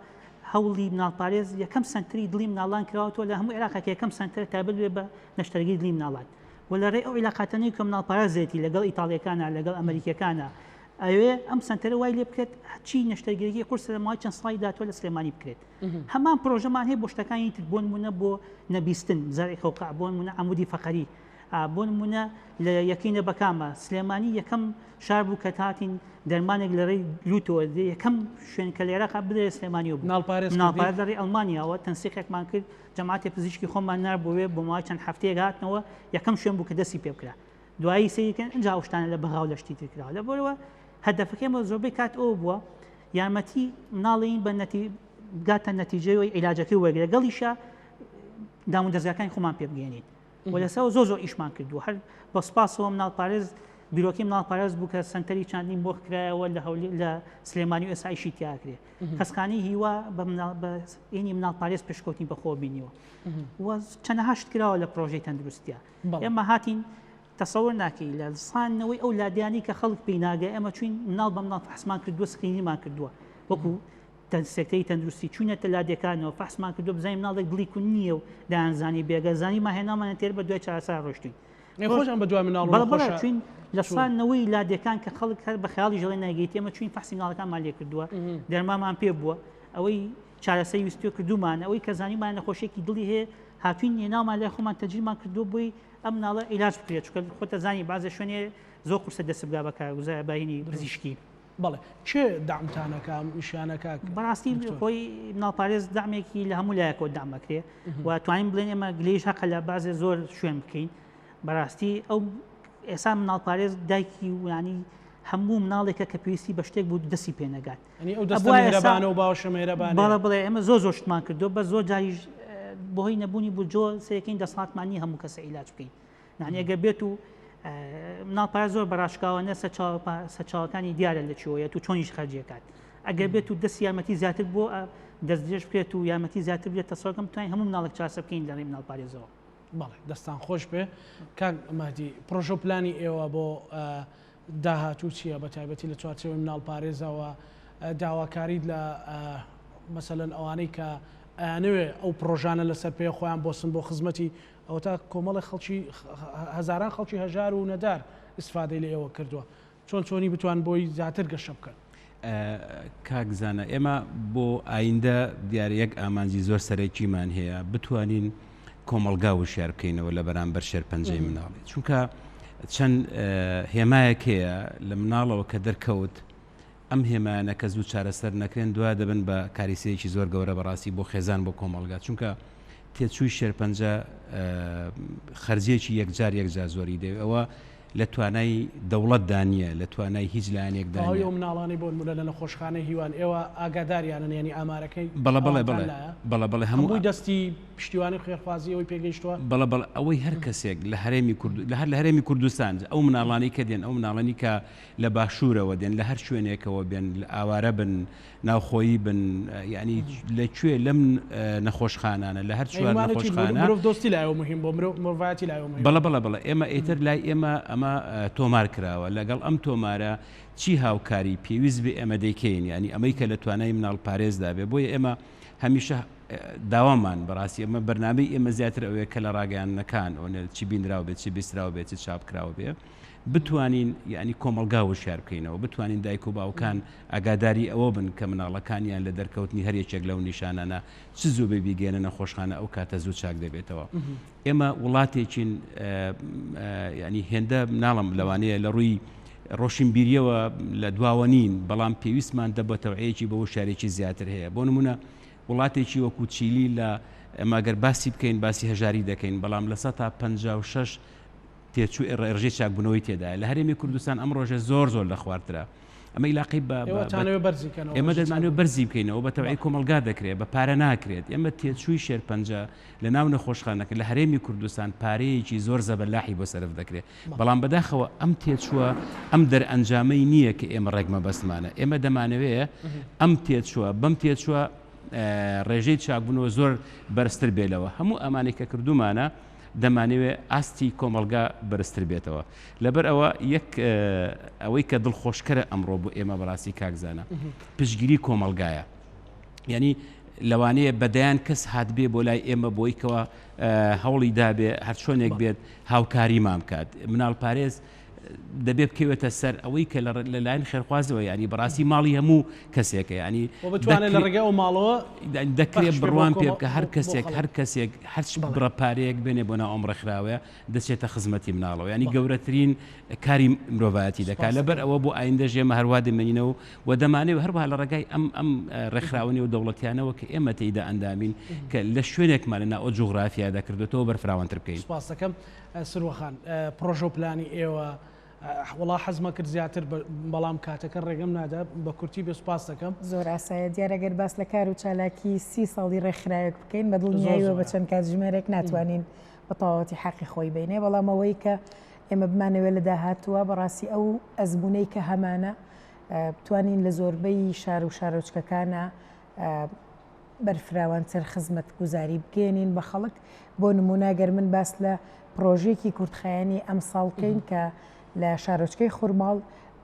هەوڵی مناڵپارێز یەکەم سەنتەری دڵی مناڵان کراوەتەوە لە هەموو عێراقا کە یەکەم سەنتەر تایبەت بێ بە نەشتەرگەری دڵی مناڵان و لە ڕێی ئەو عیلاقاتانەی کە مناڵپارێزێتی لەگەڵ ئیتاڵیەکانە لەگەڵ ئەمریکیەکانە ئەوێ ئەم سەنتەرە وای لێ بکرێت هەرچی نەشتەرگەریی قورسە لە ماوەی چەند ساڵی داهاتووە لە سلێمانی بکرێت هەمان پرۆژەمان هەیە بۆ شتەکانی تر بۆ نمونە بۆ نەبیستن زەرعی قەوقع بۆ نمونە عەمودی فەقەری بۆ نمونە لە یەکەی نەبەکامە سلێمانی یەکەم شار بوو کە هاتین دەرمانێک لە ڕێی لوتەوە یەکەم شوێن کە لە عێراق بدرێت سلێمانی بوو ناڵپارێز ناڵپارێز لە ڕێی ئەڵمانیاوە تەنسیقێکمان کرد جەماعەتی پزیشکی خۆمان نارد بۆ وێ بۆ ماوەی چەند هەفتەیەک هاتنەوە یەکەم شوێن بوو کە دەستی پێ بکرا دوایی سەیری کەن ئینجا ئەو شتانە لە بەغا و لە شتی تر کراوە لەبەرئەوە هەدەفەکەی ئێمە زۆربەی کات ئەوە بووە یارمەتی مناڵین بە نەتی بگاتە نەتیجەی عیلاجەکەی وەرگرە گەڵیشە دام و دەزگاکانی خۆمان پێ بگەێنین و لەسەر زۆر زۆر ئیشمان کردووە هەر بە سپاسەوە مناڵپارێز بیرۆکی مناڵپارێز بوو کە سنتەری چاندنی مۆخ کرایەوە لە هەولێر لە سلێمانی و ئێستا ئیشی تیاکرێ خەسخانەی هیوا بە مناڵ بە ئینی مناڵپارێز پێشکەوتنی بەخۆ بینیوە و چەنەها شت کراوە لە پرۆژەی تەندروستیا ئێمە هاتین تەسەور ناکەی لە سانەوەی ئەو لادیانی کە خەڵک پێی ناگە ئێمە چوین مناڵ بە مناڵ فەحسمان کردووە سکرینیمان کردووە وەکو سێکتەری تەندروستی چوینەتە لادێکانەوە فەحسمان کردووە بزانین مناڵێک دڵی کون نییە و دەیانزانی بێگە زانیمان هێناومانە تێر بە دوای چارەسەر ڕۆشتوین خۆشان بە دوای مناڵ بەڵێ بەڵێ چوین لە سانەوەی لادێکان کە خەڵک هەر بە خەیاڵی ژەڵێ ناگەیت ئێمە چوین فەحسی مناڵەکانمان لێ کردووە دەرمامان پێ بووە ئەوەی چارەسەری ویستووە کردوومانە ئەوەی کە زانیمان نەخۆشیێکی دڵی هەیە هاتوین هێناومان لای خۆمان تەجیلمان کردووە بۆی ئەم مناڵە عیلاج بکرێت چونکە خۆتە زانی بازێ شوێنێ زۆر قورسە دەست بگا بە کارگوزار بەینی پزیشکی. بەڵێ کێ دەعمتان ئەکا ئەم ئیشانە کاک بەڕاستی دکتۆر؟ خۆی مناڵپارێز دەعمێکی لە هەموو لایەکەوە دەعم ئەکرێ و توانین بڵێن ئێمە گلەیش هەقە لە بەعزێ زۆر شوێن بکەین بەڕاستی ئەو ئێسا مناڵپارێز دایکی و ینی هەموو مناڵێکە کە پێویستی بە شتێک بوو دەستی پێ نەگات یعنی ئەو دەستە ئەبوایە ئێسا مێرەبانە و باوەشە مێرەبانەیە. بەڵێ بڵێ ئێمە زۆر زۆر شتمان کردو بە زۆر جاریش بەهۆی نەبوونی بودجۆ سەیەکەین دەسەڵاتمان نییە هەموو کەسە عیلاج بکەین یعنی ئەگەر بێت و مناڵ پارە زۆر بەڕاشکاوانە سەرچاوەکانی دیارە لە چیەوەیەت و چۆنیش خەرجیەکات ئەگەر بێت و دەست یارمەتی زیاتر بۆ دەست درێژ بکرێت و یارمەتی زیاتر بێت تەسەوەکەم توانین هەموو مناڵێک چارەسەر بکەین لە ڕێی مناڵ پارێزەوە. بەڵێ دەستان خۆش بێ کاک مەهدی پڕۆژە و پلانی ئێوە بۆ داهاتوو چییە بە تایبەتی لە چوارچێوەی مناڵ پارێزەوە داواکاریت لە مەسەلەن ئەوانەی کە ئەیانەوێ ئەو پڕۆژانە لەسەر پێ خۆیان بۆسن بۆ خزمەتی ئەوەتا کۆمەڵێک خەڵکی هەزاران خەڵکی هەژار و نەدار ئیسفادەی لە ئێوە کردووە چۆن چۆنی بتوان بۆی زیاتر گەشە بکەن؟ کاک زانا ئێمە بۆ ئایندە دیارە یەک ئامانجی زۆر سەرەکیمان هەیە بتوانین کۆمەڵگا وشیار بکەینەوە لە بەرامبەر شێرپەنجەی مناڵی چونکە چەند هێمایەک هەیە لە مناڵەوە کە دەرکەوت ئەم هێمایانە کە زوو چارەسەر نەکرێن دوا دەبن بە کاریسەیەکی زۆر گەورە بەڕاستی بۆ خێزان بۆ کۆمەڵگا چونکە تێچووی شێرپەنجە خەرجیەکی یەکجار یەکجار زۆری دەوێت ئەوە لە توانای دەوڵەتدا نییە لە توانای هیچ لایەنێکدا تەواوی نییە. ئەو مناڵانەی بۆ نموونە لە نەخۆشخانەی هیوان ئێوە ئاگاداریانن یانی ئامارەکەی بەڵێ بەڵێ ئەوانتان بەڵێ لایە؟ بەڵێ بەڵێ هەموو هەمووی دەستی پشتیوانی خێرخوازی ئەوەی پێگەیشتووە؟ بەڵێ بەڵێ ئەوەی هەر کەسێک لە هەرێمی کورد لە هەر لە هەرێمی کوردستان ئەو مناڵانەی کە دێن ئەو مناڵانی کە لە باشوورەوە دێن لە هەر شوێنێکەوە بێن ئاوارە بن ناوخۆیی بن یعنی لە کوێ لەم نەخۆشخانانە لە هەر چوار نەخۆشخانە مرۆڤ دۆستی لایەوە مهم بۆ مرۆڤ مرۆڤایەتی لایەوە مهم بەڵێ بەڵێ بەڵێ ئێمە ئیتر لای ئێمە ئەمە تۆمار کراوە لەگەڵ ئەم تۆمارە چی هاوکاری پێویست بێ ئێمە دەیکەین یعنی ئەمەی کە لە توانای مناڵ پارێزدا بێ بۆیە ئێمە هەمیشە داوامان بەڕاستی ئەمە بەرنامەی ئێمە زیاتر ئەوەیە کە لە ڕاگەیاندنەکان ئەوەنە چی بینراو بێت چی بیستراو بێت چ چاپکراو بێ بتوانین یعنی کۆمەڵگا وشیار بکەینەوە بتوانین دایک و باوکان ئاگاداری ئەوە بن کە مناڵەکانیان لە دەرکەوتنی هەر یەکێک لەو نیشانانە چ زوو بێ بیگەێنە نەخۆشخانە ئەو کاتە زوو چاک دەبێتەوە ئێمە وڵاتێکین ینی هێندە مناڵم لەوانەیە لە ڕووی ڕۆشنبیریەوە لە دواوە نین بەڵام پێویستمان دە بە تەوعەیەکی بە وشارێکی زیاتر هەیە بۆ نمونە وڵاتێکی وەکو چیلی لە ئێمە گەر باسی بکەین باسی هەژاری دەکەین بەڵام لە 56 تێچوو ڕێژەی چاکبوونەوەی تێدایە لە هەرێمی کوردستان ئەم ڕۆژە زۆر زۆر لە خوارترە ئەمە ئیلاقەی بە ئێمە دەمانەوە بەرزی بکەینەوە بە تەوعی کۆمەلگا دەکرێت بە پارە ناکرێت ئێمە تێچووی شێرپەنجە لە ناو نەخۆشخانەکە لە هەرێمی کوردستان پارەیەکی زۆر زەبەلاحی بۆ سەرف دەکرێت بەڵام بەداخەوە ئەم تێچووە ئەم دەرئەنجامەی نییە کە ئێمە ڕێک مەبەستمانە ئێمە دەمانەوێ ئەم تێچووە بەم تێچووە ڕێژەی چاکبوونەوە زۆر بەرزتر بێلەوە هەموو ئەمانەی کە کردومانە دەمانەوێ ئاستی کۆمەڵگا بەرزتر بێتەوە. لەبەر ئەوە یەک ئەوەی کە دڵخۆشکەرە ئەمڕۆ بۆ ئێمە بەڕاستی کاک زانا پشتگیری کۆمەڵگایە. یعنی لەوانەیە بەدەیان کەس هاتبێ بۆ لای ئێمە بۆی کەەوە هەوڵی دابێ هەرچۆنێک بێت هاوکاریمان بکات مناڵ پارێز دەبێ بکەوێتە سەر ئەوەی کە لەلایەن خێرخوازەوە ینی بەڕاستی ماڵی هەموو کەسێکە ینی بتوانێت لە ڕێگەی ئەو ماڵەوە دەکرێت بڕوان پێ بکە هەر کەسێک هەر کەسێک هەرچ بڕە پارەیەک بێنێ بۆ ناو ئەم ڕێکخراوەیە دەچێتە خزمەتی مناڵەوە ینی گەورەترین کاری مرۆڤایەتی دەکات لەبەر ئەوە بۆ ئایندە ژێمە هەروە دەمێنینەوە و دەمانەوە هەروەها لە ڕێگای ئەم ئەم ڕێکخراوە نێودەوڵەتیانەوە کە ئێمە تێیدا ئەندامین کە لە شوێنێکمان لە ناو جوغرافیا دەکردێتەوە بەرفراوانتر بکەین. سپاس دەکەم. سروە خان پڕۆژە و پلانی ئێوە وەڵا حەزمە کرد زیاتر بەڵام کاتەکە ڕێگەم نادا بە کورتی بێ سوپاس دەکەم. زۆر ئاسایە دیارە گەر باس لە کار و چالاکی سی ساڵی ڕێکخراوێک بکەین بە دڵنیاییەوە بە چەند کاتژمێرێک ناتوانین بە تەواوەتی حەقی خۆی بینێ بەڵام ئەوەی کە ئێمە بمانەوێت لە داهاتووە بەڕاستی ئەو ئەزمونەی کە هەمانە بتوانین لە زۆربەی شار و شارۆچکەکانە بەرفراوانتر خزمەتگوزاری بگەیەنین بە خەڵک، بۆ نموونە گەر من باس لە پڕۆژەیەکی کورتخایەنی ئەمساڵ بکەین کە لە شارۆچکەی خورماڵ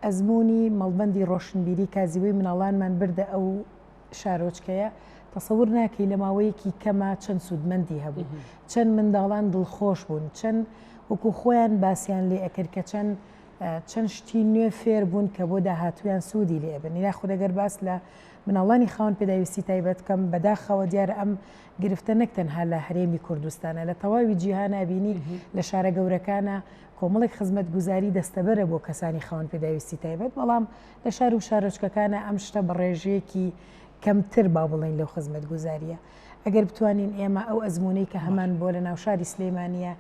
ئەزموونی مەڵبەندی ڕۆشنبیری کازیوەی مناڵانمان بردە ئەو شارۆچکەیە تەسەور ناکەی لە ماوەیەکی کەما چەند سوودمەندی هەبوو چەند منداڵان دڵخۆش بوون چەند وەکو خۆیان باسیان لێ ئەکرد کە چەند چەند شتی نوێ فێر بوون کە بۆ داهاتوویان سوودی لێ بن یاخود ئەگەر باس لە. مناڵانی خاوەن پێداویستی تایبەت بکەم، بەداخەوە دیارە ئەم گرفتە نەک تەنها لە هەرێمی کوردستانە لە تەواوی جیهانا بینی لە شارە گەورەکانە کۆمەڵێک خزمەتگوزاری دەستەبەرە بۆ کەسانی خاوەن پێداویستی تایبەت بەڵام لە شار و شارۆچکەکانە ئەم شتە بە ڕێژەیەکی کەمتر با بڵێین لەو خزمەتگوزاریە ئەگەر بتوانین ئێمە ئەو ئەزموونەی کە هەمان بۆ لە ناو شاری سلەیمانە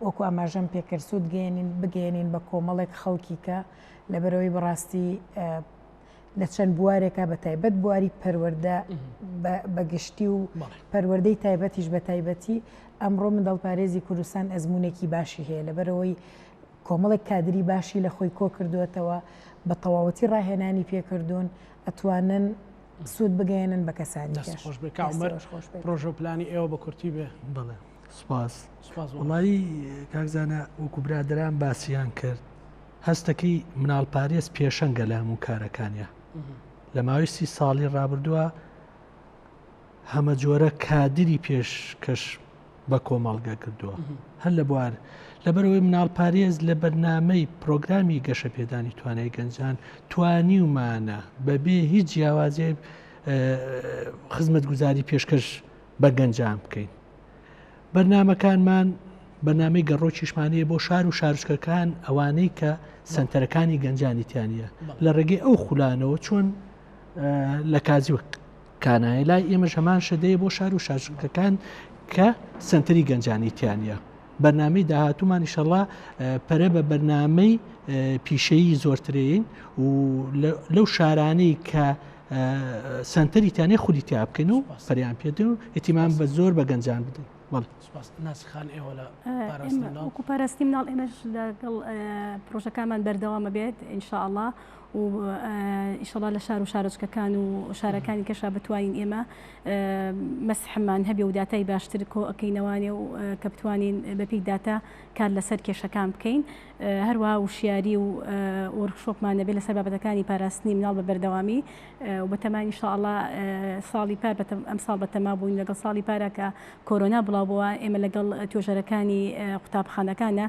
وەکو ئاماژەم پێکرد سوود گەێنین بگەێنین بە کۆمەڵێک خەڵکی کە لەبەرەوەی بەڕاستی لە چەند بوارێکا بە تایبەت بواری پەروەردە بە گشتی و پەروەردەی تایبەتیش بە تایبەتی ئەمڕۆ منداڵپارێزی کوردستان ئەزمونێکی باشی هەیە لەبەرەوەی کۆمەڵێک کادری باشی لە خۆی کۆ کردوێتەوە بە تەواوەتی ڕاهێنانی پێکردوون ئەتوانن سوود بگەێنن بە کەسانی خۆش بێ کامەر پرۆژە پلانی ئێوە بە کورتی بێ بەڵێ سپاس وڵی کاکزانە وەکو برادران باسییان کرد هەستەکەی مناڵپارێز پێشەنگە لە هەموو کارەکانیا. لە ماوەی سی ساڵی ڕابردووە هەمەجۆرە کادری پێشکەش بە کۆمەڵگە کردووە هەر لە بوار لەبەرەوەی مناڵپارێز لە بەرنامەی پرۆگرامی گەشەپێدانی توانای گەنجان توانیومانە بەبێ هیچ جیاوازی خزمەتگوزاری پێشکەش بە گەنجان بکەین. بەرنامەکانمان بەرنامەی گەڕۆکیشمان هەیە بۆ شار و شارچکەکان ئەوانەی کە سنتەرەکانی گەنجانی تیانە لە ڕێگەی ئەو خولانەوە چۆن لە کازی و کانایە لای ئێمەش هەمان شەدەیە بۆ شار و شارچکەکان کە سنتەری گەنجانی تیانە بەرنامەی داهاتوومان ئیشەڵا پەرە بە بەرنامەی پیشەیی زۆرترین و لەو شارانەی کە سەنتەری تیانەی خولی تیا بکەین و پەریان پێدن و ئیتیمان بە زۆر بە گەنجان بدەین بەڵێ. سپاس ناسی خان ئێوە لە پاراستنی مناڵ؟ وەکو پاراستنی مناڵ ئێمەش لەگەڵ پرۆژەکانمان بەردەوامە بێت إن شاء الله و ئیشەڵا لە شار و شارۆچکەکان و شارەکانی کەشا بتوانین ئێمە مەسحمان هەبێ و داتای باشتر کۆ ئەکەینەوانێ و کە بتوانین بەپێی داتا کار لەسەر کێشەکان بکەین هەروەها وشیاری و وۆرکشۆپمان دەبێت لەسەر بابەتەکانی پاراستنی مناڵ بە بەردەوامی و بەتەمان ان شاء اللە ساڵی پار ئەمساڵ بەتەما بووین لەگەڵ ساڵی پارا کە کۆرۆنا بڵاو بووە ئێمە لەگەڵ توێژەرەکانی قوتابخانەکانە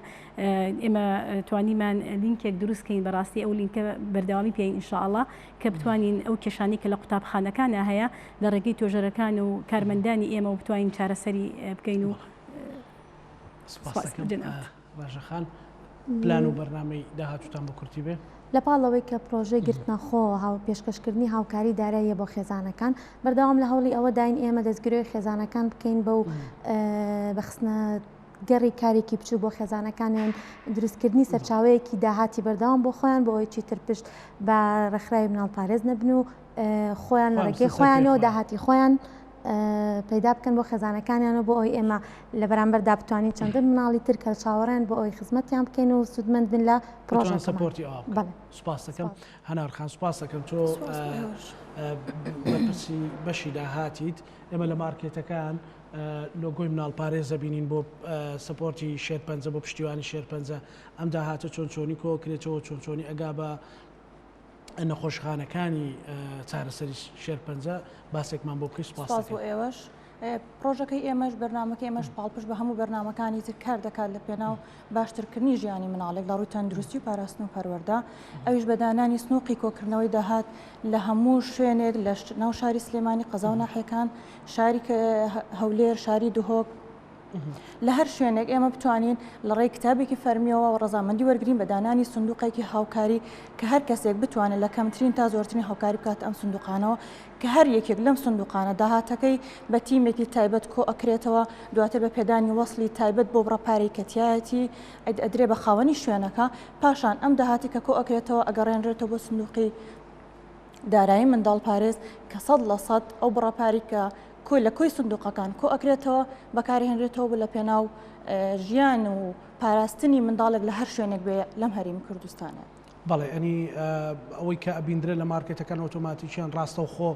ئێمە توانیمان لینکێک دروست کەین بەڕاستی ئەو لینکە بەردەوامی پێین ان شاء اللە کە بتوانین ئەو کێشانەی کە لە قوتابخانەکانە هەیە لە ڕێگەی توێژەرەکان و کارمەندانی ئێمە و بتوانین چارەسەری بکەین و سپاس دەکەم. ڕێژە خان، پلان و بەرنامەی داهاتووتان بە کورتی بێ؟ لە پاڵ ئەوەی کە پرۆژەی گرتنەخۆ و پێشکەشکردنی هاوکاری داراییە بۆ خێزانەکان، بەردەوام لە هەوڵی ئەوەداین ئێمە دەستگرۆی خێزانەکان بکەین بەو بە خستنە گەڕی کارێکی بچووک بۆ خێزانەکانیان، دروستکردنی سەرچاوەیەکی داهاتی بەردەوام بۆ خۆیان بۆ ئەوەی چیتر پشت بە ڕێکخراوی مناڵپارێز نەبن و خۆیان لە ڕێگەی خۆیانەوە داهاتی خۆیان پەیدا بکەن بۆ خێزانەکانیان و بۆ ئەوی ئێمە لە بەرامبەردا بتوانین چەندن مناڵی تر کە چاوەڕێن بۆ ئەوی خزمەتیان بکەین و سوودمەند بن لە پرۆژە سپۆرتی سپاس دەکەم هەنار خان سپاس دەکەم تۆ بەرپرسی بەشی داهاتیت ئێمە لە مارکێتەکان لۆگۆی مناڵپارێز دەبینین بۆ سپۆرتی شێرپەنجە بۆ پشتیوانی شێرپەنجە ئەم داهاتە چۆن چۆنی کۆکرێتەوە چۆن چۆنی ئەگا بە نەخۆشخانەکانی چارەسەری شێرپەنجە باسێکمان بۆ بکەی سوپاس بۆ ئێوەش. پرۆژەکەی ئێمەش بەرنامەکەی ئێمەش پاڵپشت بە هەموو بەرنامەکانی تر کار دەکات لە پێناو باشترکردنی ژیانی مناڵێک لە ڕووی تەندروستی و پاراستن و پەروەردە ئەویش بە دانانی سنوقی کۆکردنەوەی داهات لە هەموو شوێنێک لە ناو شاری سلێمانی قەزا و ناحیەکان شاری هەولێر شاری دهۆک لە هەر شوێنێک ئێمە بتوانین لە ڕێی کتابێکی فەرمیەوە ڕەزامەندی وەرگین بە دانانی سندوقێکی هاوکاری کە هەر کەسێک بتوانێت لە کەمترین تا زۆرترین هاوکاری بکات ئەم سندوقانەوە کە هەر یەکێک لەم سندوقانە داهاتەکەی بە تیمێکی تایبەت کۆ ئەکرێتەوە دواتر بە پێدانی وەصلی تایبەت بۆ بڕە پارەی کە تیایەتی ئەدرێ بە خاوەنی شوێنەکە پاشان ئەم داهاتی کە کۆ ئەکرێتەوە ئەگەڕێنرێتەوە بۆ سندوقی دارایی منداڵپارێز کە 100% ئەو بڕە پارەی کە کۆ لە کۆی سندوقەکان کۆ ئەکرێتەوە بەکارهێنرێتەوە بۆ لە پێناو ژیان و پاراستنی منداڵێک لە هەر شوێنێک بێ لەم هەرێمی کوردستانە. بەڵێ ئەنی ئەوەی کە ئەبیندرێت لە مارکێتەکان ئۆتۆماتیکیان ڕاستەوخۆ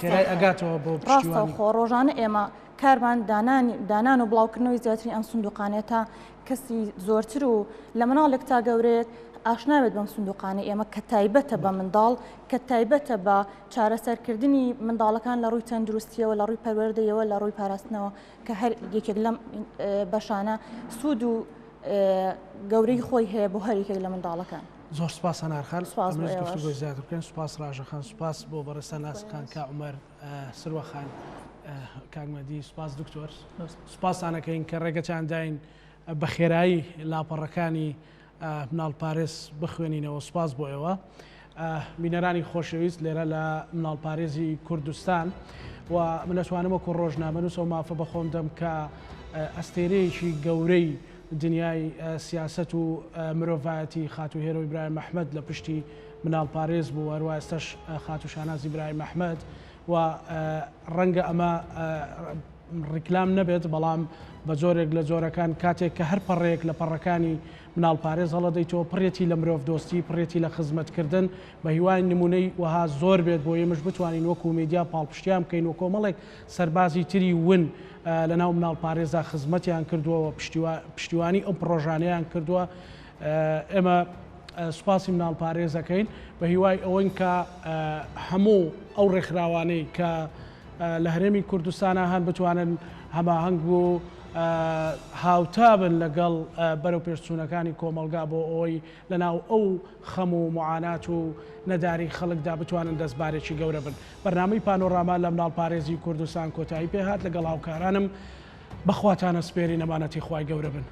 خێرای ئەگاتەوە بۆ ڕاستەوخۆ ڕۆژانە ئێمە کارمان دانانی دانان و بڵاوکردنەوەی زیاتری ئەم سندوقانەیە تا کەسی زۆرتر و لە مناڵێک تا گەورەیەک ئاشناوێت بەم سندوقانەی ئێمە کە تایبەتە بە منداڵ کە تایبەتە بە چارەسەرکردنی منداڵەکان لە ڕووی تەندروستیەوە لە ڕووی پەروەردەیەوە لە ڕووی پاراستنەوە کە هەر یەکێک لەم بەشانە سوود و گەورەی خۆی هەیە بۆ هەر یەکێک لە منداڵەکان. زۆر سپاس هەنار خان سپاس بۆ ئەمەوێت ئێوەش. گفتوگۆی زیاتر بکەین سپاس ڕاژە خان سپاس بۆ بەڕێزتان ناسر خان کا عومەر سروە خان کاک مەهدی سپاس دکتۆر سپاستان ئەکەین کە ڕێگەتان داین بە خێرایی لاپەڕەکانی مناڵپارێز بخوێنینەوە سوپاس بۆ ئێوە بینەرانی خۆشەویست لێرە لە مناڵپارێزی کوردستان و من ئەتوانم وەکو ڕۆژنامەنووس ئەو مافە بەخۆم دەم کە ئەستێرەیەکی گەورەی دنیای سیاسەت و مرۆڤایەتی خاتوو هێرۆ ئیبراهیم ئەحمەد لە پشتی مناڵپارێز بوو هەروە ئێستاش خاتوو شاناز ئیبراهیم ئەحمەد و ڕەنگە ئەمە ڕیکلام نەبێت، بەڵام بە جۆرێک لە جۆرەکان کاتێک کە هەر پەڕەیەک لە پەڕەکانی مناڵپارێز هەڵەدەیتەوە پڕێتی لە مرۆڤدۆستی، پڕێتی لە خزمەتکردن، بە هیواین نموونەی وەها زۆر بێت بۆ ئێمەش بتوانین وەکو میدیا پاڵپشتیان بکەین و کۆمەڵێک سەربازی تری ون لەناو مناڵپارێزدا خزمەتیان کردووە و پشتیوانی ئەو پڕۆژانەیان کردووە. ئێمە سوپاسی مناڵپارێز ئەکەین بە هیوای ئەوەین کە هەموو ئەو ڕێکخراوانەی کە لە هەرێمی کوردستانا هەن بتوانن هەماهەنگ و هاوتا بن لەگەڵ بەرەوپێشچوونەکانی کۆمەڵگا بۆ ئەوەی لەناو ئەو خەم و موعانات و نەداری خەڵکدا بتوانن دەستبارێکی گەورە بن. بەرنامەی پانۆراما لە مناڵپارێزی کوردستان کۆتایی پێهات لەگەڵ هاوکارانم بەخواتان ئەسپێرین ئەمانەتی خوای گەورە بن.